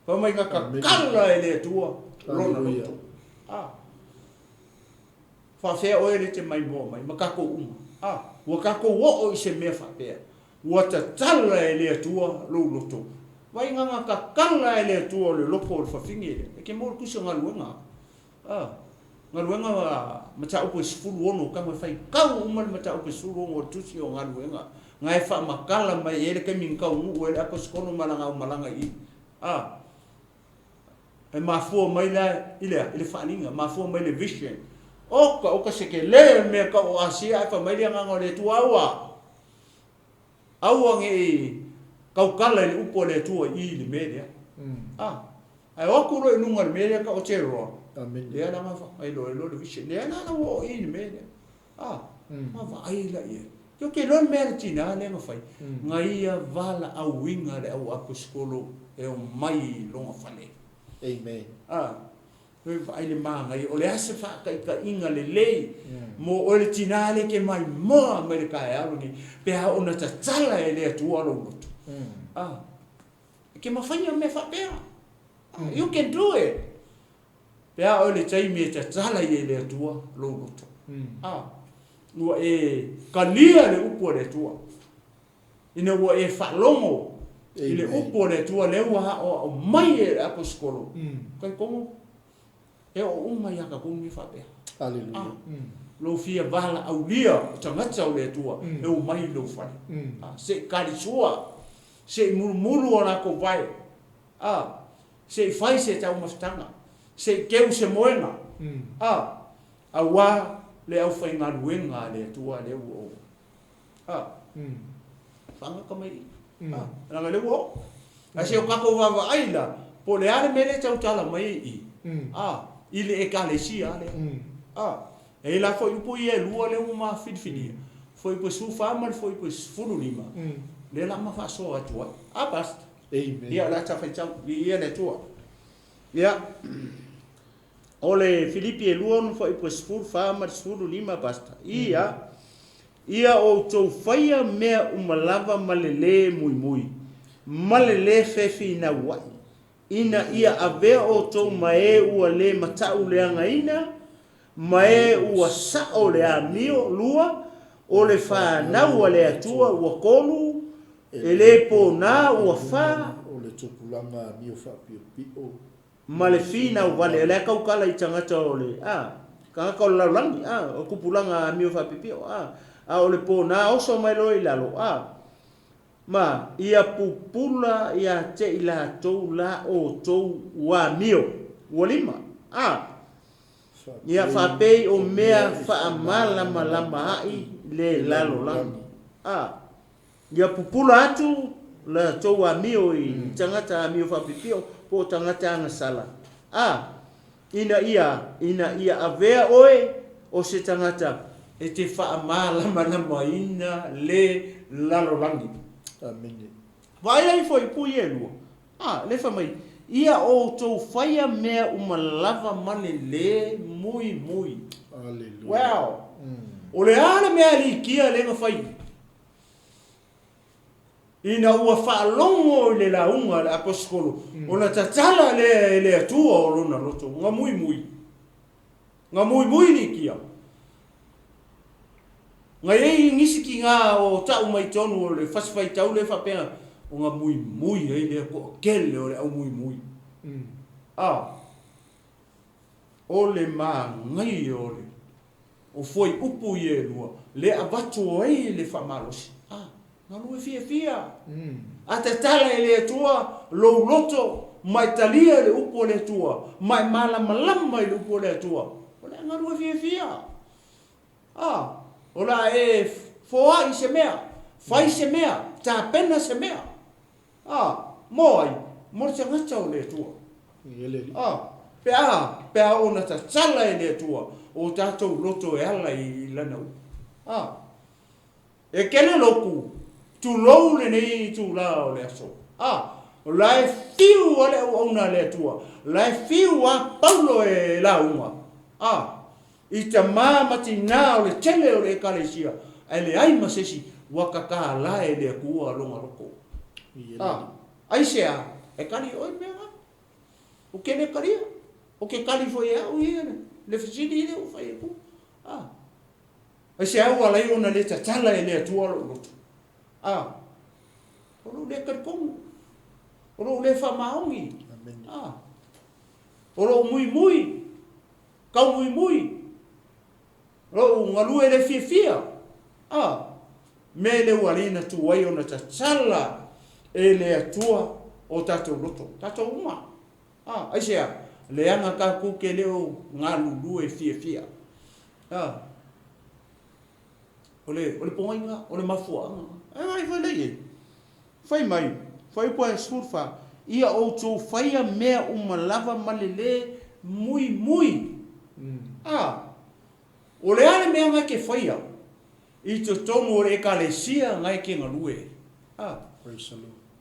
S2: Fai mai na kakala e le Atua lona loto. Ah. Faafea oe le te maimoa mai ma kakou uma. Ah, ua kakou oo i se mea faapea. Ua tatala e le Atua lou loto. Vai nga kakala e le Atua o le loko o le fafine lea. E ke mo le tusi o galuega. Ah, galuega mataupu e 16 tago e fai kau uma le mataupu e 16 o le tusi o galuega. Nga e faamakala mai e le taimi na taunuu ai le aposikolo ma lana aumalaga i i. Ah, E mafua mai la i le a? I le faaaliga, mafua mai le vision. Oka, oka se kele o le mea kau o Asia ae fai mai le Agaga o le Atua, Aua! Aua ne i Tautala i le upu a le Atua i i le mea lea. A, ae o atu loa i luga i le mea lea ka o te roa. Lea la ga ai loa loa le vision. Lea la la ua oo i le mea lea. A, ma vaai la i ai. Ke ke loa le mea le tina lea na fai. Na ia valaauina le au aposetolo e omai i lona fale.
S1: Amen.
S2: A, Toe vaai le manaia, o le a se faataitaiga lelei mo oe le tina lea e te maimoa mai le taeao lenei pe a oo ina tatala e le Atua lou loto. A, e te mafaia mea faapea. You can do it. Pe a oo i le taimi e tatala ai e le Atua lou loto. A, ua e talia le upu a le Atua. Ina ua e faalogo i le upu a le Atua lea ua aoao mai e le Aposetolo, talitonu e oo uma ia tatou mea faapea.
S1: Aleluia.
S2: Lou fia valaaulia o tagata o le Atua e omai i lou fale. Se i kalisua, se i mulumulu o latou vae, se i fai se taumafataga, se i keu se moega, aua le aufaigaluega a le Atua lea ua oo. A. Faagata mai i. A. Leaga lea ua oo. Ae se o tatou vaavaai la, po o le a le mea lea e tautala mai ai i i, a, i le Ekalesia lea. A. E i ai la fuaiupu ia e lua lea ua ma filifilia, fuaiupu e 14 ma le fuaiupu e 15, lea la ma faasoa atu ai. A, Pastor?
S1: Amen.
S2: Ia, o le a ta faitau. Viia le Atua. Ia. O le Filipi e 2 ona fuaiupu e 14 ma le 15, Pastor. Ia. Ia outou faia mea uma lava ma le lē muimui, ma le lē fefinauaʻi, ina ia avea outou ma e ua lē mataʻuleagaina, ma e ua saʻo le amio, lua, o le fanau a le Atua, ua tolu, e lē pōnā, ua fā,
S1: O le tupulaga amio faapiopio.
S2: Ma le finau vale, o le a tautala i tagata o le, a, tagata o le lalolagi, a, o tupulaga amio faapipio, a, a o le pona oso mai loa i lalo, a, ma ia pupula ia te i latou la outou ua amio, ua lima, a, ia faapei o mea faamalamalama ai le lalolagi, a. Ia pupula atu la tou amio i tagata amio faapipio po o tagata agasala, a, ina ia, ina ia avea oe o se tagata e te faamalamalamaina le lalolagi.
S1: Amene.
S2: Vaai ai foi pui e lua, a, le fai mai, Ia outou faia mea uma lava ma le lē muimui.
S1: Aleluia.
S2: Wow! O le a le mea likia lea na fai? Ina ua faalogo i le lauga a le Aposetolo, ona tatala lea e le Atua o lona loto, na muimui, na muimui likia. Na i ai nisi tiga o tau mai tonu o le fasi faitau lea faapea, ona muimui ai lea toatele o le au muimui. A, o le manaia o le O fuaiupu ia e lua, lea avatu ai le faamalosi. A, galue fiafia. A tatala e le Atua lou loto ma e talia le upu a le Atua, ma e malamalama i le upu a le Atua, o le a galue fiafia. A, o le a e foai se mea, fai se mea, tapena se mea. A, mo ai? Mo le tagata o le Atua. A, pe a, pe a oo ina tatala e le Atua o tatou loto e ala i Lana upu. A, e kele loku, tulou lenei itulā o le aso. A, o la e fiu a le auauna a le Atua, la e fiu a Paulo e lauga. A, i tamā ma tinā o le tele o le Ekalesia, ae leai ma se isi ua kakālā e le Atua lona loko. A, aisea, e kali oe mea na? O ke le kalia, o ke kali foi e au ia le fesili lea ua fai atu. A, aisea ua alai ona le tatala e le Atua lou loto? A, o lou le talitonu, o lou le faamaoni, a, o lou muimui, Taumuimui lou galue le fiafia, a mea lea ua alii na tu ai ona tatala e le Atua o tatou loto, tatou uma. A, aisea? Leaga tatou te le o galulue fiafia. A, o le, o le pogaiga, o le mafuaaga. Ae vaai foi lea i ai. Fai mai. Fuaiupu 14, Ia outou faia mea uma lava ma le lē muimui. A O le a le mea nga e ke faia i totonu o le Ekalesia nga e ke galue ai? A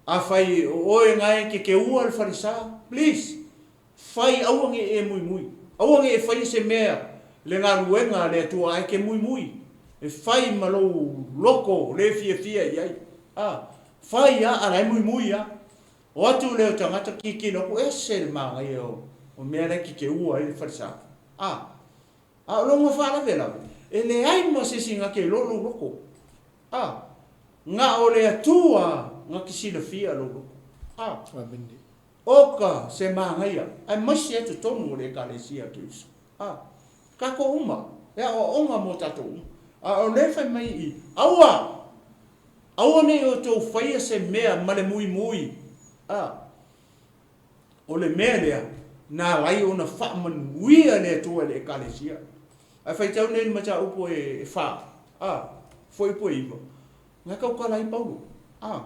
S2: Afai o oe nga e ke keua le falesa, please, fai aua ne i e muimui. Aua ne i e faia se mea le galuega a le Atua ae ke muimui. E fai ma lou loko le fiafia i ai. A Fai a a la e muimui a. O atu lea o tagata tilotilo atu, ese le manaia o mea la e kekeua ai le falesa. A A o lona faalavelave, e leai ma se isi na te iloa lou loko. A, na o le Atua na te silafia lou loko. A,
S1: Amene.
S2: Oka se manaia, aemaise a totonu o le Ekalesia a Keriso. A, tatou uma, e aoaoga mo tatou uma. A o lea e fai mai i i, Aua! Aua ne i outou faia se mea ma le muimui. A. O le mea lea na ala ai ona faamanuia le Atua i le Ekalesia. Ae faitau nei i le mataupu e fa, a, fuaiupu e iva, na tautala ai Paulo, a,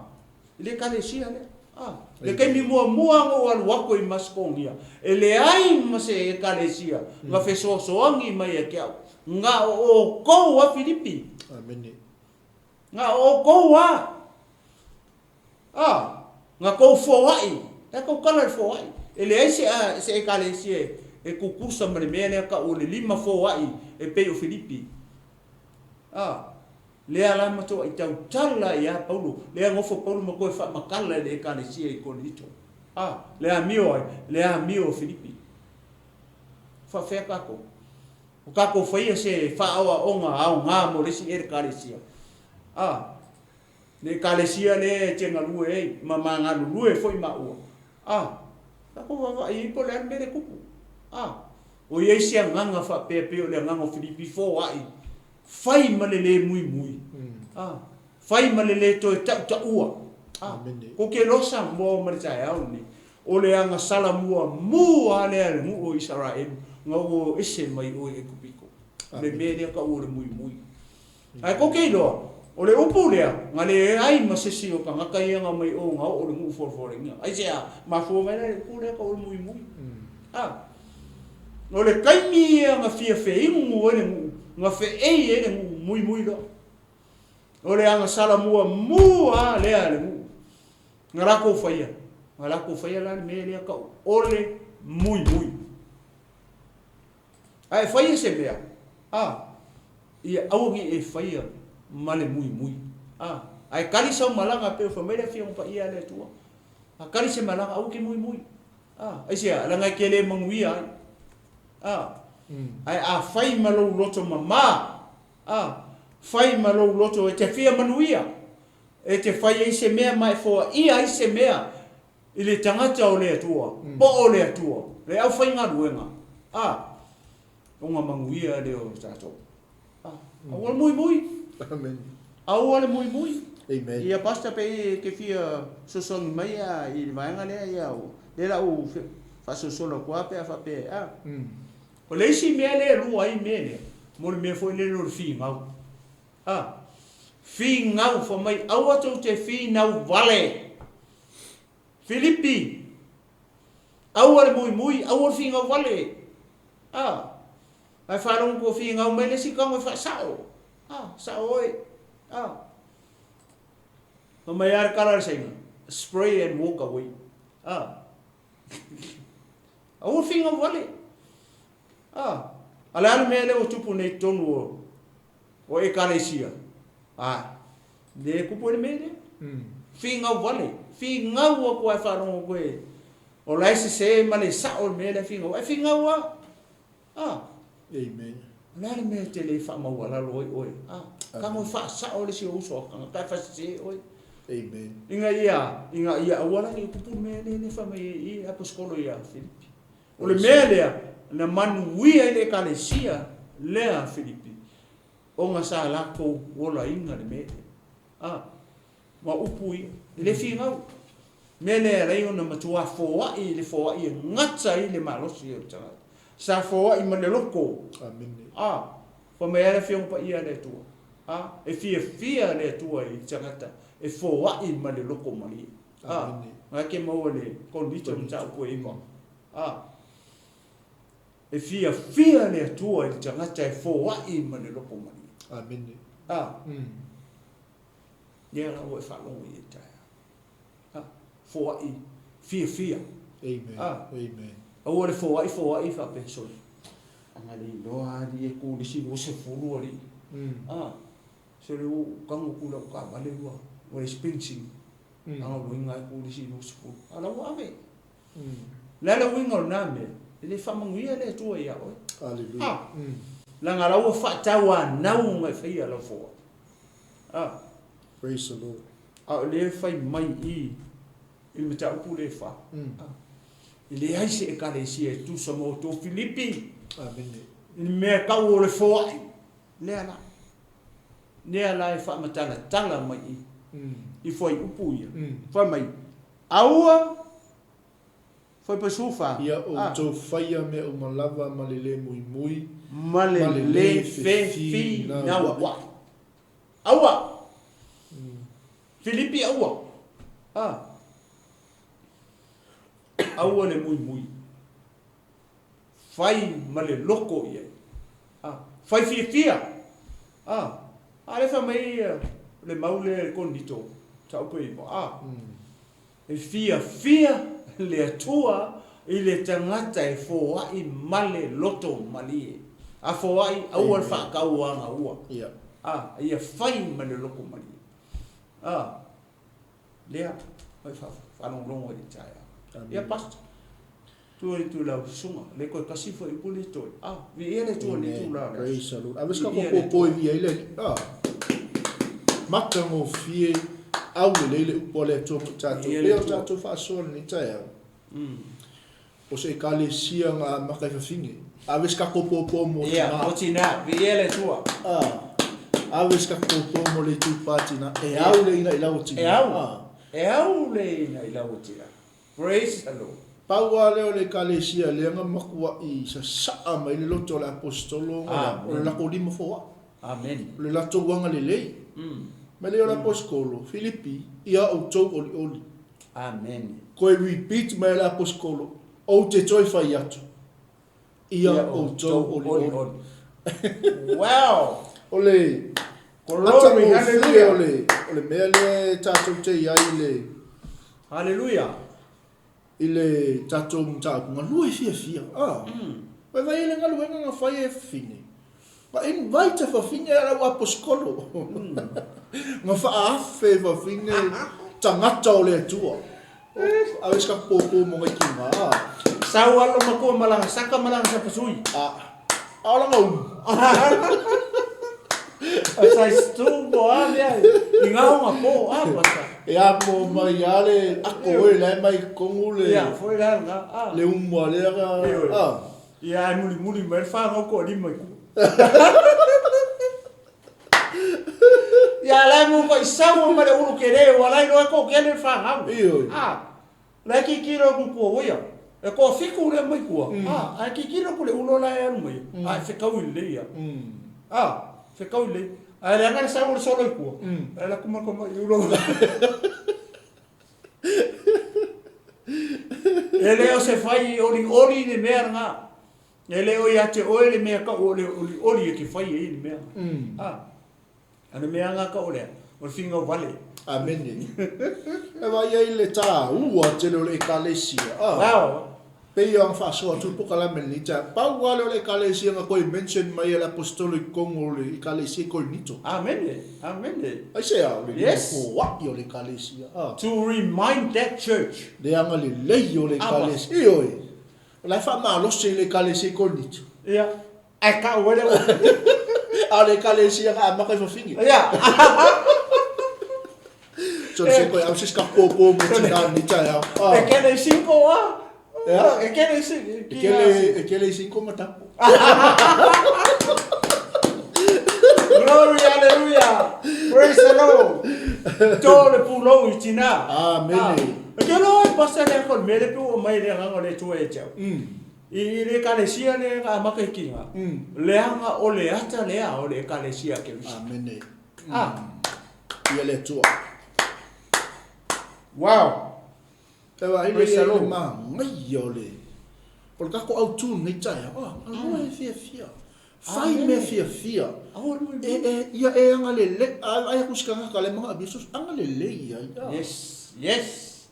S2: i le Ekalesia lea. A, le taimi muamua na ou alu atu i Masetonia, e leai ma se Ekalesia na fesoasoani mai ia te au, na o outou a Filipi.
S1: Amene.
S2: Na o outou a. A, na tou foai, e tou tala i le foai. E leai se, se ekalesia e tutusa ma le mea lea tau o le lima foai e pei o Filipi. A, lea la matuai tautala ia Paulo, lea nofo Paulo ma toe faamatala i le ekalesia i Korinito. A, le amio ai, le amio o Filipi. Faafefea tatou? O tatou faia se faaoaoga aoga mo le isi ekalesia. A, Le Ekalesia lea e te galue ai ma ma galulue foi maua, a, tatou vaavaai ai po o le a le mea lea e tupu. A, o i ai se agaga faapea pei o le agaga o Filipi, foai, fai ma le lē muimui, a, fai ma le lē toe tautaua. A, kou te iloa Samoa ma le taeao lenei, o le agasala muamua lava lea a le nuu o Isaraelu na ua o ese mai o i Aikupito, o le mea lea tau o le muimui. Ae kou te iloa, o le upu lea, na leai ma sesi o tagata ia na mai o na oo le nuu folafolaiga. Aisea? Mafua mai la le upu lea tau o le muimui. A. O le taimi ia na fia feinu ai le nuu, na feei ai le nuu muimui loa. O le agasala muamua lea a le nuu na latou faia, na latou faia la le mea lea tau o le muimui. Ae faia se mea, a, ia aua ne i e faia ma le muimui, a. Ae kali sau malaga pei ona fai mai le Afioga Paia a le Atua, a kali se malaga aua e te muimui, a. Aisea? Leaga e te le manuia ai, a. Ae a fai ma lou loto mama, a, fai ma lou loto e te fia manuia, e te fai ai se mea ma e foaia ai se mea i le tagata o le Atua, po o le Atua, le aufaigaluega, a, ona manuia lea o tatou. A, aua le muimui.
S1: Amen.
S2: Aua le muimui.
S1: Amen.
S2: Ia Pastor pe e te fia sosogi mai a i le vaega lea ia lea la u faasolosolo atu a pe a faapea a. O le isi mea lea e lua ai mea lea, mo le mea foi lele o le finau. A, finau fai mai aua tou te finau vale. Filipi, aua le muimui, aua le finau vale. A, ae faalogo ua finau mai le isi tago e faasao. A, sao oe. A, fai mai lava le tala a le Saina, spray and walk away. A, aua le finau vale. A, a le a le mea lea ua tupu nei i totonu o O Ekalesia, ā, lea e kupu ai le mea lea. Finau vale, finau atu lava e faalogo koe o la e sese ma le sao le mea lea e finau, ae finau lava. Ā.
S1: Amen.
S2: O le a le mea e te le faamaualalo ai oe? Ā, tago e faasao le isi ou uso a tagata ae faasese oe.
S1: Amen.
S2: Ina ia, ina ia aua la ne i kupu le mea lea e fai mai ai i Aposetolo ia Filipi. O le mea lea na manuia ai le Ekalesia lea a Filipi, ona sa latou olaina le mea lea. A, ma upu ia, e le finau. Mea lea e ala ai ona matuā foai i le foai e gata ai le malosi o le tagata. Sa foai ma le loto.
S1: Amene.
S2: A, fai mai lava le Afioga Paia a le Atua, a, e fiafia le Atua i le tagata e foai ma le loto malie. A, na ke maua le Korinito mataupu e 9. A, e fiafia le Atua i le tagata e foai ma le loto malie.
S1: Amene.
S2: A, lea la ua e faalogo i ai taeao. A, foai fiafia.
S1: Amen.
S2: A,
S1: Amen.
S2: Aua le foai foai faapea sole. Ana le iloa alii e ku le isi 20 alii. A, sole ua ou tago atu i lau taavale ua ua le dispensing. Aga o loiga e ku le isi 20. A la ua ave. O le a le uiga o lena mea? E le faamanuia le Atua ia oe.
S1: Hallelujah.
S2: A, leaga la ua faatauanau ona e faia lau foai. A.
S1: Praise the Lord.
S2: A o lea e fai mai i i le mataupu lea e fa. E leai se Ekalesia e tusa ma outou Filipi.
S1: Amene.
S2: I le mea tau o le foai. Lea la. Lea la e faamatalatala mai i i fuaiupu ia. Fai mai, aua fai pasufa.
S1: Ia outou faia mea uma lava ma le le muimui
S2: ma le le fefinauai. Aua! Filipi aua! A. Aua le muimui. Fai ma le loko i ai. A. Fai fiafia. A. A lea fai mai le mau lea i le Korinito, mataupu e 9. A. E fiafia le Atua i le tagata e foai ma le loto malie. A foai, aua le faatauagaua. A, ia fai ma le loto malie. A, lea, fai faalogologo i le taeao. Ia, Pastor, tuu atu i lau susuga, le toe tasi foi upu le toe. A, viia le Atua i lenei itula o le aso.
S1: Praise the Lord. Ave se kako popo e via i le Alii. A, matagofie, aulelei le upu a le Atua mo i tatou. Pei o tatou faasoa i lenei taeao. O se Ekalesia nga amata i fafine. Ave se kako popo mo
S2: tina. Ia, mo tina. Viia le Atua.
S1: A, ave se kako popo mo le itupa tina. E au le ina i lau tina.
S2: E au. E au le ina i lau tina. Praise the Lord.
S1: Pau lava lea o le Ekalesia lea na matuai sasaa mai le loto o le Aposetolo ona o le latou lima foai.
S2: Amen.
S1: O le latou agalelei. Mai lea o le Aposetolo, Filipi, ia outou olioli.
S2: Amen.
S1: Koe repeat mai le Aposetolo, ou te toe fai atu, ia outou olioli.
S2: Wow!
S1: O le
S2: Glory,
S1: matagofie o le mea lea e tatou te i ai i le.
S2: Hallelujah!
S1: I le tatou mataupu galue fiafia. A. Vaivai ai le galuega na fai e fafine. Na invite fafine a lau aposikolo. Na faaafe fafine tagata o le Atua. Ave se kaku pōpō mo ngai kina. A.
S2: Sau alo matua ma lana saka ma lana sapasui.
S1: A. A o lana umu.
S2: A size 2 mo a mea i ngā honga pō a pasa.
S1: E amo mai a le ako oe la e mai kongu le.
S2: Ia, foi la nga a.
S1: Le umu a lea ka a.
S2: Ia, e muli muli mai le whanau ko lima i ku. Ia, la e mu ko i sau ma le ulu ke le, wa lai loa ko ke le whanau.
S1: Ioe.
S2: A. La ki ki ro ku kua oia. E ko fiku le mai kua. A, a ki ki ro ku le ulo la e alu mai. A, e whekau i le ia. A, whekau i le. A le anga le sau le solo i kua. A la kuma ko mai ulo. E le o se fai oli oli le mea nga. E le o ia te oe le mea ka o le oli oli e ke fai e le mea. A. A le mea nga ka o lea, o le finau vale.
S1: Amene. E vaai ai le tāua tele o le Ekalesia. A.
S2: Wow.
S1: Pei ona faasoa atu le pokalame lenei taeao. Pau lava lea o le Ekalesia na toe mention mai e le Aposetolo i totonu o le Ekalesia i Korinito.
S2: Amene. Amene.
S1: Aisea? O le lima
S2: Yes.
S1: foai o le Ekalesia. A.
S2: To remind that church.
S1: Le agalelei o le Ekalesia. Ioe. O la e faamalosi i le Ekalesia i Korinito.
S2: Ia. Ae kau ai le ua.
S1: A o le Ekalesia na amata i fafine.
S2: Ia.
S1: So se koe au se ska pōpō mo tina ni taeao.
S2: E kele i cinco a.
S1: Ea?
S2: E kele i cinco.
S1: E kele i cinco matapo.
S2: Glory, hallelujah. Praise the Lord. Tō le pulou i tina.
S1: Amene.
S2: E ke loa e pasa lea ko le mele pe ua mai le agaga o le Atua ia te au. I le Ekalesia lea na amata i kinga, leaga o le ata lea o le Ekalesia a Keriso.
S1: Amene.
S2: Ah.
S1: Ia le Atua.
S2: Wow.
S1: E vaai lea i ai le manaia o le o le tatou autu i lenei taeao, a, galue e fiafia. Fai mea fiafia. E, e, ia e agalelei, a vaai atu i se tagata la e manaomia fesoasoani, agalelei i ai, a.
S2: Yes, yes,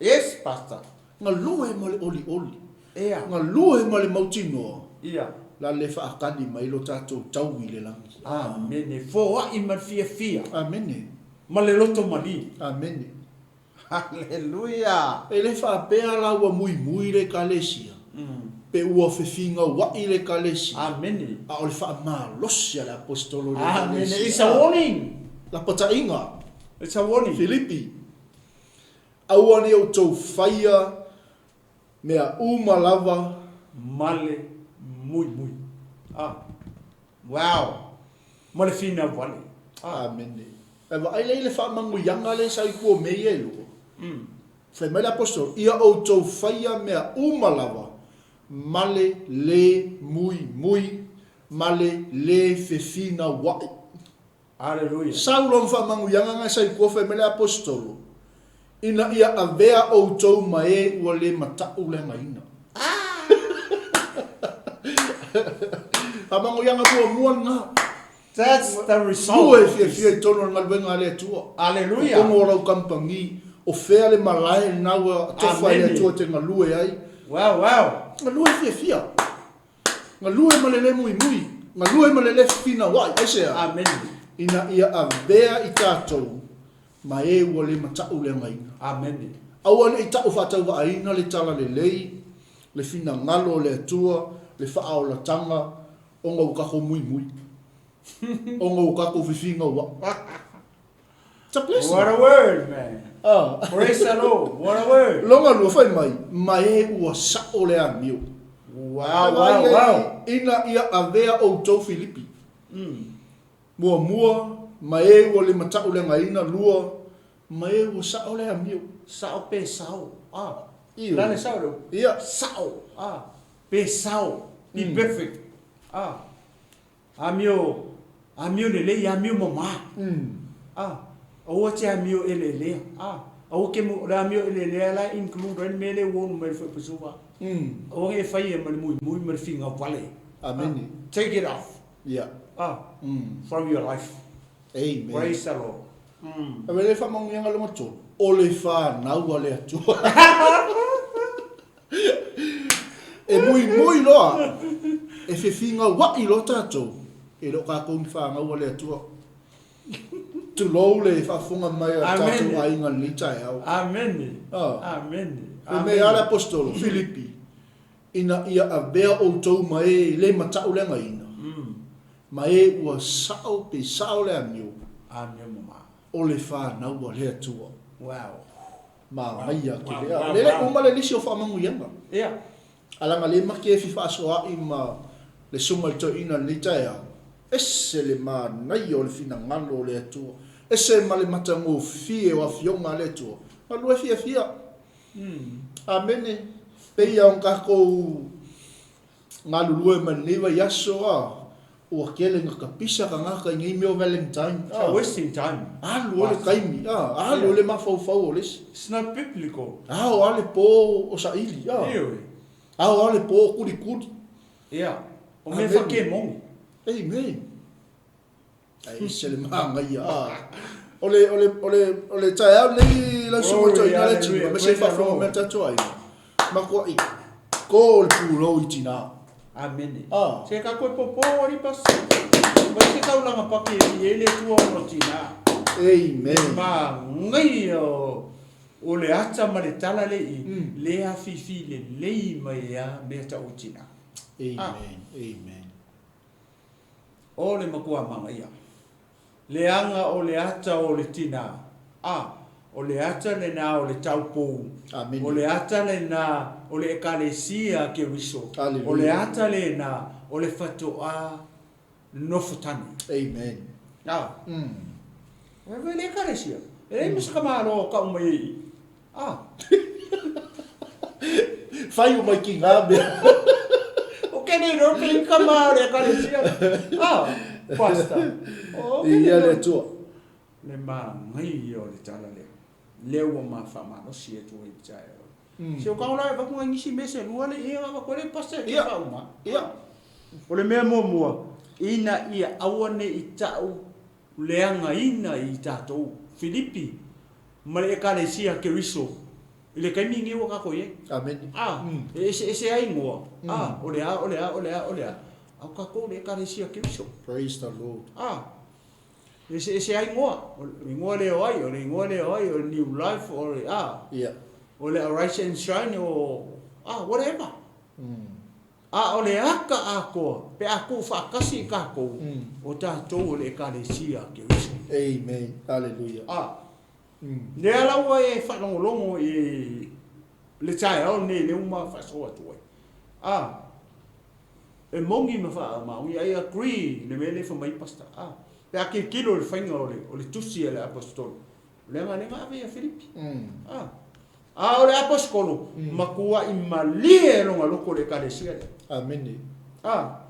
S2: yes, Pastor.
S1: Galue ma le olioli.
S2: Ia.
S1: Galue ma le mautinoa.
S2: Ia.
S1: La le faatali mai lo tatou taui i le lagi.
S2: Amene. Foai ma le fiafia.
S1: Amene.
S2: Ma le loto malie.
S1: Amene.
S3: Haleluia!
S1: E le faapea la ua muimui le Ekalesia, pe ua fefigauaʻi le Ekalesia,
S2: Amene.
S1: a o le faamalosi a le Aposetolo i le
S2: Amene.
S1: Ekalesia.
S2: It's a warning.
S1: Lapataiga.
S2: It's a warning.
S1: Filipi, Aua ne i outou faia mea uma lava.
S2: Ma le muimui. Ah.
S3: Wow!
S2: Ma le finau vale. Ah.
S1: Amene. Ae vaai lea i le faamanuiaga lea sa i tua o mea ia e lua. Fai mai le Aposetolo, Ia outou faia mea uma lava ma le lē muimui, ma le lē fefinauaʻi.
S2: Aleluia.
S1: Sau loa ma faamanuiaga na sa i tua, fai mai le Aposetolo, Ina ia avea outou ma e ua le mataʻu le againa. Faamanuiaga muamua lena.
S2: That's the result.
S1: Lua e fiafia i totonu o le galuega a le Atua.
S2: Aleluia.
S1: Totonu o lau kamupani, o fea le malae lena ua tofa e le Atua e te galue ai.
S2: Wow, wow.
S1: Galue fiafia. Galue ma le le muimui. Galue ma le le fefinauai. Aisea?
S2: Amene.
S1: Ina ia avea i tatou ma e ua le mataʻu le againa.
S2: Amene.
S1: Aua ne i taʻu faatauvaaina le talalelei, le finagalo o le Atua, le faaolataga, ona ua tatou muimui, ona ua tatou fefinauai. It's a blessing.
S2: What a word, man.
S1: Ah.
S2: Praise the Lord. What a word.
S1: Longa lua fai mai, ma e ua saʻo le amio.
S2: Wow, wow, wow.
S1: Ina ia avea outou Filipi. Muamua, ma e ua le mataʻu le againa, lua, ma e ua saʻo le amio.
S2: Saʻo pe sao. Ah.
S1: Ioe.
S2: La le sao le.
S1: Ia.
S2: Saʻo. Ah. Pe sao. Be perfect. Ah. Amio, amio lelei, amio mamā. Ah. Aua te amio eleelea. Ah. Aua ke mo, le amio eleelea la e include ai le mea lea ua ono mai le fuepusuva. Aua e fai e ma le muimui ma le finau vale.
S1: Amene.
S2: Ah. Take it off.
S1: Ia.
S2: Ah. From your life.
S1: Amen.
S2: Praise the Lord.
S1: Ave le faamanuiaga lona tolu, o le fanau a le Atua. E muimui loa, e fefigauaʻi loa tatou, e le o kākou ni fanau a le Atua. Tulou le faafofoga mai a tatou aiga i lenei taeao.
S2: Amene.
S1: Ah.
S2: Amene.
S1: Fai mai a le Aposetolo, Filipi, ina ia avea outou ma e le mataʻu le againa, ma e ua saʻo pe saʻo le amio.
S2: Amio mamā.
S1: O le fanau a le Atua.
S2: Wow.
S1: Manaia ake lea. O lea e uma le lisi o faamanuiaga.
S2: Ia.
S1: A leaga le make e fifaasoaai ma le susuga i le toeaina i lenei taeao, ese le manaia o le finagalo o le Atua, ese ma le matagofie o afioga a le Atua. Galue fiafia. Amene. Pei lava ona tatou galulue mai lenei vaiaso, a, ua tele ina tapisa tagata i nei mea o Valentine.
S2: It's a wasting time.
S1: Alu ai le taimi, a, alu ai le mafaufau o le isi.
S2: It's not biblical.
S1: Ao lava le po o saili, a.
S2: Ioe.
S1: Ao lava le po o kulikuli.
S2: Ia. O mea fakemoni.
S1: Amen. Ae ese le manaia, a. O le, o le, o le, o le taeao lenei lau susuga i toeaina le tino, aemaise le faafofoga mai a le tatou aiga, matuai to le pulou i tina.
S2: Amene.
S1: A.
S2: Se ka koe popo ali pas. Mai se taulaga paki e i ai le Atua ona o tina.
S1: Amen.
S2: Manaia o le ata ma le tala le i, le afifi lelei mai a mea tau i tina.
S1: Amen. Amen.
S2: O le makua manaia. Leaga o le ata o le tinā, a, o le ata lenā o le taupou,
S1: Amene.
S2: o le ata lenā o le Ekalesia a Keriso,
S1: Aleluia.
S2: o le ata lenā o le fatoʻā nofotane.
S1: Amen.
S2: A, e le Ekalesia, e leai ma se kamalo o kau mai ai i. A.
S1: Whai o mai ki ngā mea.
S2: O ke nei reo pe i kama o le Ekalesia. A, pastor. O ke
S1: I
S2: nei
S1: ia le
S2: reo.
S1: Atua.
S2: Le manaia o le tala lea. Lea ua ma faamalosi atu ai i le taeao. Se o ka ola e vaku ngai nisi mea se lua le ia nga vaku le pastor e ke faauma. O le mea muamua, ina ia aua ne i ta'u leagaina i tatou Filipi ma le Ekalesia Keriso i le taimi lenei ua tatou i ai.
S1: Amene.
S2: A, e eseese ai igoa, a, o le a, o le a, o le a, o le a, a o tatou le Ekalesia Keriso.
S1: Praise the Lord.
S2: A, e eseese ai igoa, o le igoa lea o ai, o le igoa lea o ai, o le New Life, o le a, o le Arise and Shine, o, a, whatever. A o le aka atoa, pe a tuufaatasi i tatou, o tatou o le Ekalesia a Keriso.
S1: Amen. Hallelujah.
S2: A, lea la ua e faalogologo i le taeao lenei lea ua ma faasoa atu ai. A, e moni ma faamaoni, I agree i le mea lea e fai mai Pastor. A, pe a tilotilo i le faiga o le tusi a le Aposetolo, Leaga lea na ave ia Filipi. A. A o le aposetolo, matuai malie lona loto i le ekalesia lea.
S1: Amene.
S2: A.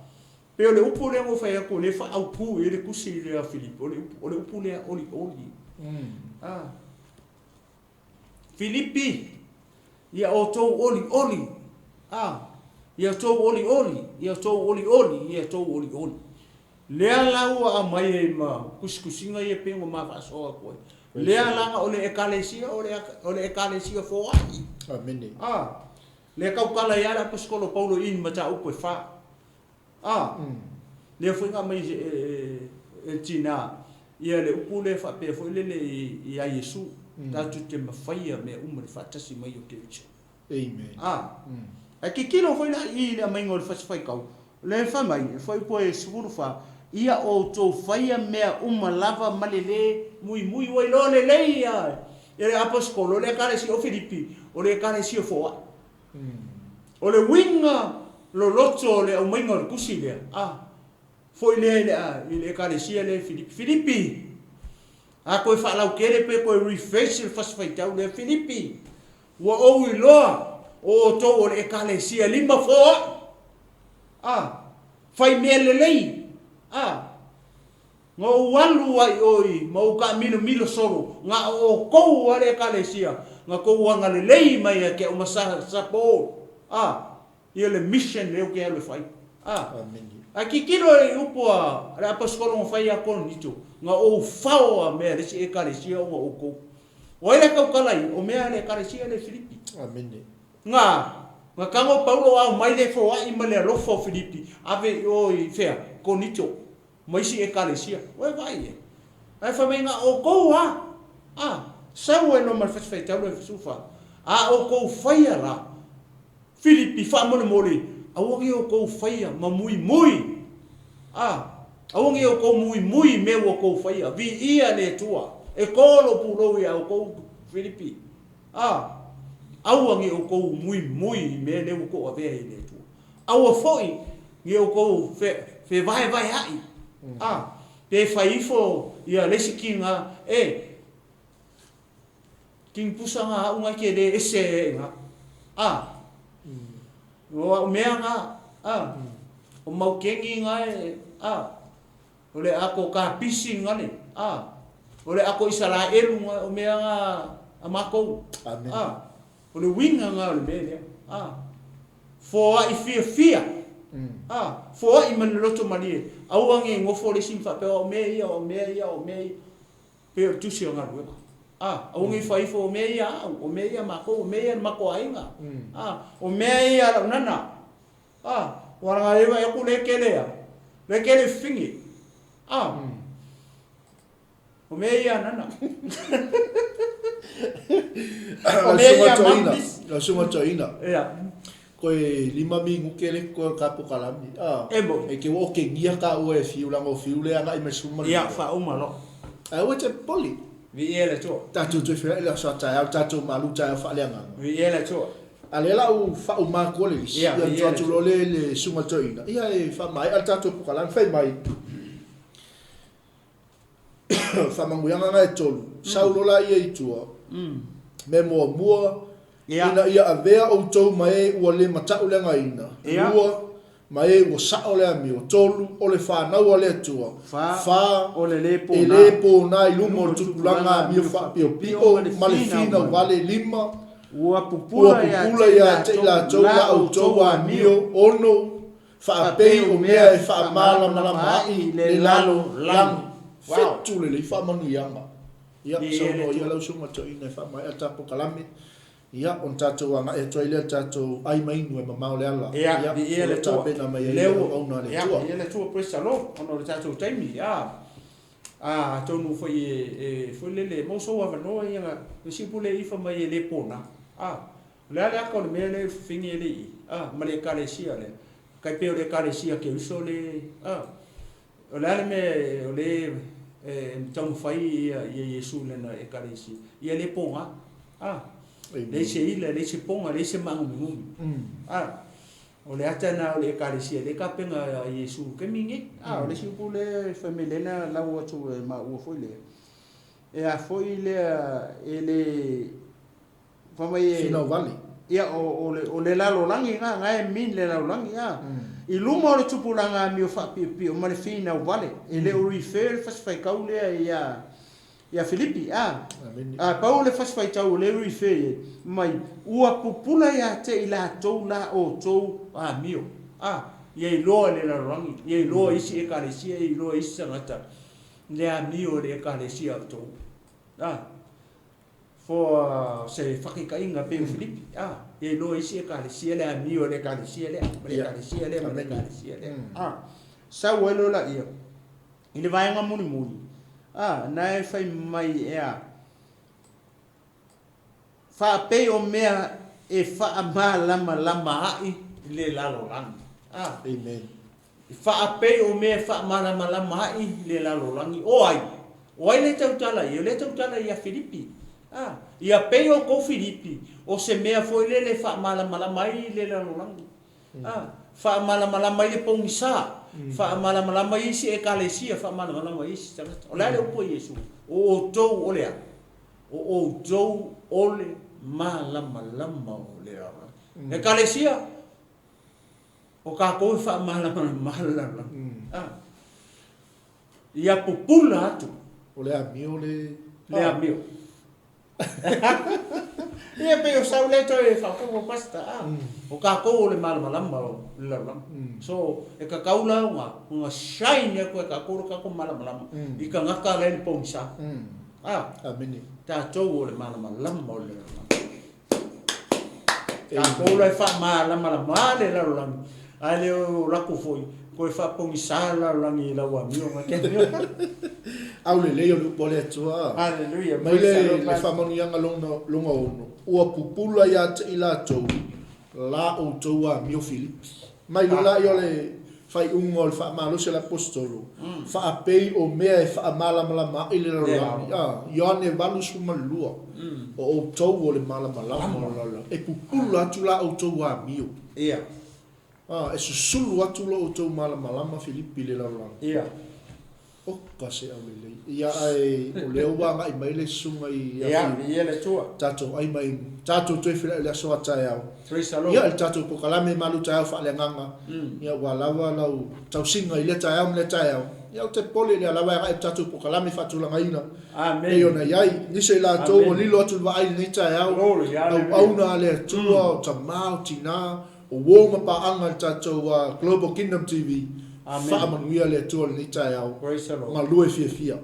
S2: Pei o le upu lea na ou fai atu, o lea e faaautu i ai le tusi lea a Filipi, o le upu, o le upu lea olioli. A. Filipi, ia outou olioli. A. Ia outou olioli, ia outou olioli, ia outou olioli. Lea la ua aumai ai ma tusitusiga ia pei ona ma faasoa atu ai. Lea laga o le Ekalesia o le o le Ekalesia foai.
S1: Amene.
S2: A. Lea tautala ai lava le Aposetolo Paulo i ni mataupu e fa. A. Lea foi na aumai e e e tina ia le upu lea faapea foi lele ia Iesu, tatou te mafaia mea uma i le faatasi mai o Keriso.
S1: Amen.
S2: A. Ae tilotilo foi la i i le aumaiga o le fasi faitau, o lea e fai mai, e fuaiupu e 14, Ia outou faia mea uma lava ma le lē muimui. Ua iloa lelei ia e le Aposetolo, o le Ekalesia o Filipi, o le Ekalesia foai. O le uiga loloto o le aumaiga o le tusi lea, a, foi lea i le, i le Ekalesia lea i Filipi. Filipi! A toe faalautele pe toe rephrase le fasi faitau lea, Filipi! Ua ou iloa o outou o le Ekalesia lima foai, a, fai mea lelei, a, na ou alu ai i o i ma ou taamilomilo solo, na o outou a le Ekalesia na tou agalelei mai ia te au ma sa, sa Paul, a, ia le mission lea ou te alu e fai, a. Ae tilotilo i upu a le Aposetolo na fai ia Korinito, na ou fao a mea le isi Ekalesia ona o outou. O ai le tautala ai? O mea a le Ekalesia lea i Filipi.
S1: Amene.
S2: Na, na tago Paulo ao mai le foai ma le alofa o Filipi, ave i o i fea? Konito, ma isi Ekalesia. Ua e vaai i ai? Ae fai mai, na outou a, a, sau ai loa ma le fasi faitau lea i Fesufa, a outou faia la, Filipi, faamolemole, aua ne i outou faia ma muimui, a, aua ne i outou muimui i mea ua outou faia. Viia le Atua, e to lou pulou iā outou, Filipi, a, aua ne i outou muimui i mea lea ua outou avea i le Atua. Aua foi ne i outou fe, fevaevaeaʻi, a, pe fai ifo ia le isi kiga, e, King pusa nga au ngai ke le ese e nga. A. O au mea nga. A. O mau kengi nga e. A. O le ako ka pisi nga le. A. O le ako Isaraelu nga o mea nga a makou.
S1: Amen.
S2: A. O le uiga nga o le mea lea. A. Foai fiafia. A. Foai ma le loto malie. Aua ne i nofo le isi ma faapea o au mea ia, o au mea ia, o au mea ia. Pei o le tusi o galuega. A, aua ne i fai ifo o mea ia a au, o mea ia a makou, o mea ia a le matou aiga. A, o mea ia a lau nana. A, ua laga ai vaai atu le kele a, le kele fifine. A, o mea ia a nana. O mea ia a mamis.
S1: Lau susuga toeaina.
S2: Ia.
S1: Koe lima minute le koe o ka pokalami.
S2: A, E moni.
S1: E ke ua okengia ka ua e fiu langa o fiu le agai mai suma
S2: le. Ia, faauma loa.
S1: Ae aua e te popoli.
S2: Viia le Atua.
S1: Tatou toe feiloai i le aso a taeao, tatou malu taeao faaleagaga.
S2: Viia le Atua.
S1: A lea la ua faauma atu le lisi,
S2: Ia,
S1: ia
S2: viia
S1: atu
S2: le
S1: atu
S2: Atua.
S1: loa le le susuga toeaina, ia e faamaea le tatou pokalami. Fai mai, faamanuiaga na e tolu, sau loa laia i tua, mea muamua, ina ia avea outou ma e ua le matau leagaina, lua, ma e ua sao le amio, tolu, o le fanau a le Atua, fa, e le pona i luma o le tupulaga amio faapiopio ma le finau vale, lima,
S2: Ua pupula ia te i latou la outou amio
S1: ono faapei o mea e faamalamalama ai le lalolagi. Fetu lelei faamanuiaga. Ia, saunoa ia lau susuga toeaina e faamaea le ta polokalame. Ia, ona tatou agai atu ai lea i le tatou ai ma inu e mamao le ala.
S2: Ia, viia
S1: o
S2: le
S1: lo o
S2: Atua.
S1: tapena mai ai
S2: Lea
S1: le
S2: ua,
S1: auauna a le
S2: ia,
S1: Atua.
S2: viia le Atua, praise the Lord, ona o le tatou taimi, ia. A, atonu foi e, e, foi lele, e maua sou avanoa ia, le isi upu lea i fai mai e le pona. A, o le a le aka o le mea lea i le fafine e le i, a, ma le Ekalesia lea. Tai pei o le Ekalesia Keriso le, a, o le a le mea o le e taumafai ia, ia Iesu i lana Ekalesia, ia le pona. A, leai se ila, leai se poga, leai se maagumigumi. A, o le ata lena o le Ekalesia lea e tapena a Iesu i le taimi lenei. A, o le isi upu lea e fai mai lea na lau atu e maua foi lea, e a foi lea e le fai mai e
S1: Finau vale.
S2: Ia, o, o le, o le lalolagi lena, na e mean le lalolagi, a. I luma o le tupulaga amio faapiopio ma le finau vale, e le o refer le fasi faitau lea ia, ia Filipi, a.
S1: Amene.
S2: A pau o le fasi faitau o lea e refer i ai, mai, ua pupula ia te i latou la outou amio, a. Ia iloa e le lalolagi, ia iloa e isi ekalesia, ia iloa e isi tagata le amio e le ekalesia a outou, a. For se faataitaiga pei o Filipi, a, ia iloa e isi ekalesia le amio e le ekalesia lea, ma le ekalesia lea, ma le ekalesia lea, a. Sau ai loa laia i le vaega mulimuli, a, na e fai mai ea, faapei o mea e faamalamalama ai le lalolagi, a.
S1: Amen.
S2: Faapei o mea e faamalamalama ai le lalolagi. O ai? O ai le tautala ia? O lea tautala ia Filipi. A, ia pei o kou Filipi, o se mea foi lele e faamalamalama ai le lalolagi. A, faamalamalama ai le pogisa, faamalamalama ai isi ekalesia, faamalamalama ai isi tagata. O le a le upu a Iesu? O outou o le a? O outou o le malamalama o le lalolagi. Ekalesia, O tatou e faamalamalama le lalolagi. A. Ia pupula atu.
S1: O le amio le.
S2: Le amio. Ia pei o sau lea toe faaopoopo Pastor. A. O tatou o le malamalama o le lalolagi. So, e tatau la ona, ona shine atu e tatou lo tatou malamalama i tagata la e i le pogisa. A.
S1: Amene.
S2: Tatou o le malamalama o le lalolagi. Tatou la e faamalamalama le lalolagi, ae le o latou foi toe faapogisa le lalolagi i lau amio ma ke amio.
S1: Aulelei o le upu a le Atua.
S2: Hallelujah.
S1: Mai le, le faamanuiaga lona, lona ono, ua pupula ia te i latou la outou amio Filipi. Mai loa lea o le faaiuga o le faamalosi a le Aposetolo, faapei o mea e faamalamalama ai le lalolagi, a, Ioane 82, o outou o le malamalama o le lalolagi, e pupula atu la outou amio.
S2: Ia.
S1: A, e susulu atu lo outou malamalama Filipi i le lalolagi.
S2: Ia.
S1: Oka se aulelei. Ia, ae o lea ua agai mai le susuga i
S2: Ia, viia le Atua.
S1: Tatou ai mai, tatou toe feiloai i le aso a taeao.
S2: Praise the Lord.
S1: Ia, i le tatou polokalame malu taeao faaleagaga. Ia, ua lava lau tausiga i lea taeao ma lea taeao. Ia, ou te popole, lea lava e agai i le tatou polokalame faatulagaina.
S2: Amen.
S1: Pei ona i ai nisi o i latou ua
S2: Amen.
S1: lilo atu i le vaai i lenei taeao,
S2: Glory, hallelujah.
S1: auauna a le Atua, o tama, o tina, o uo ma paaga i le tatou Global Kingdom TV.
S2: Amen.
S1: Faamanuia le Atua i lenei taeao.
S2: Praise the Lord.
S1: Galue fiafia.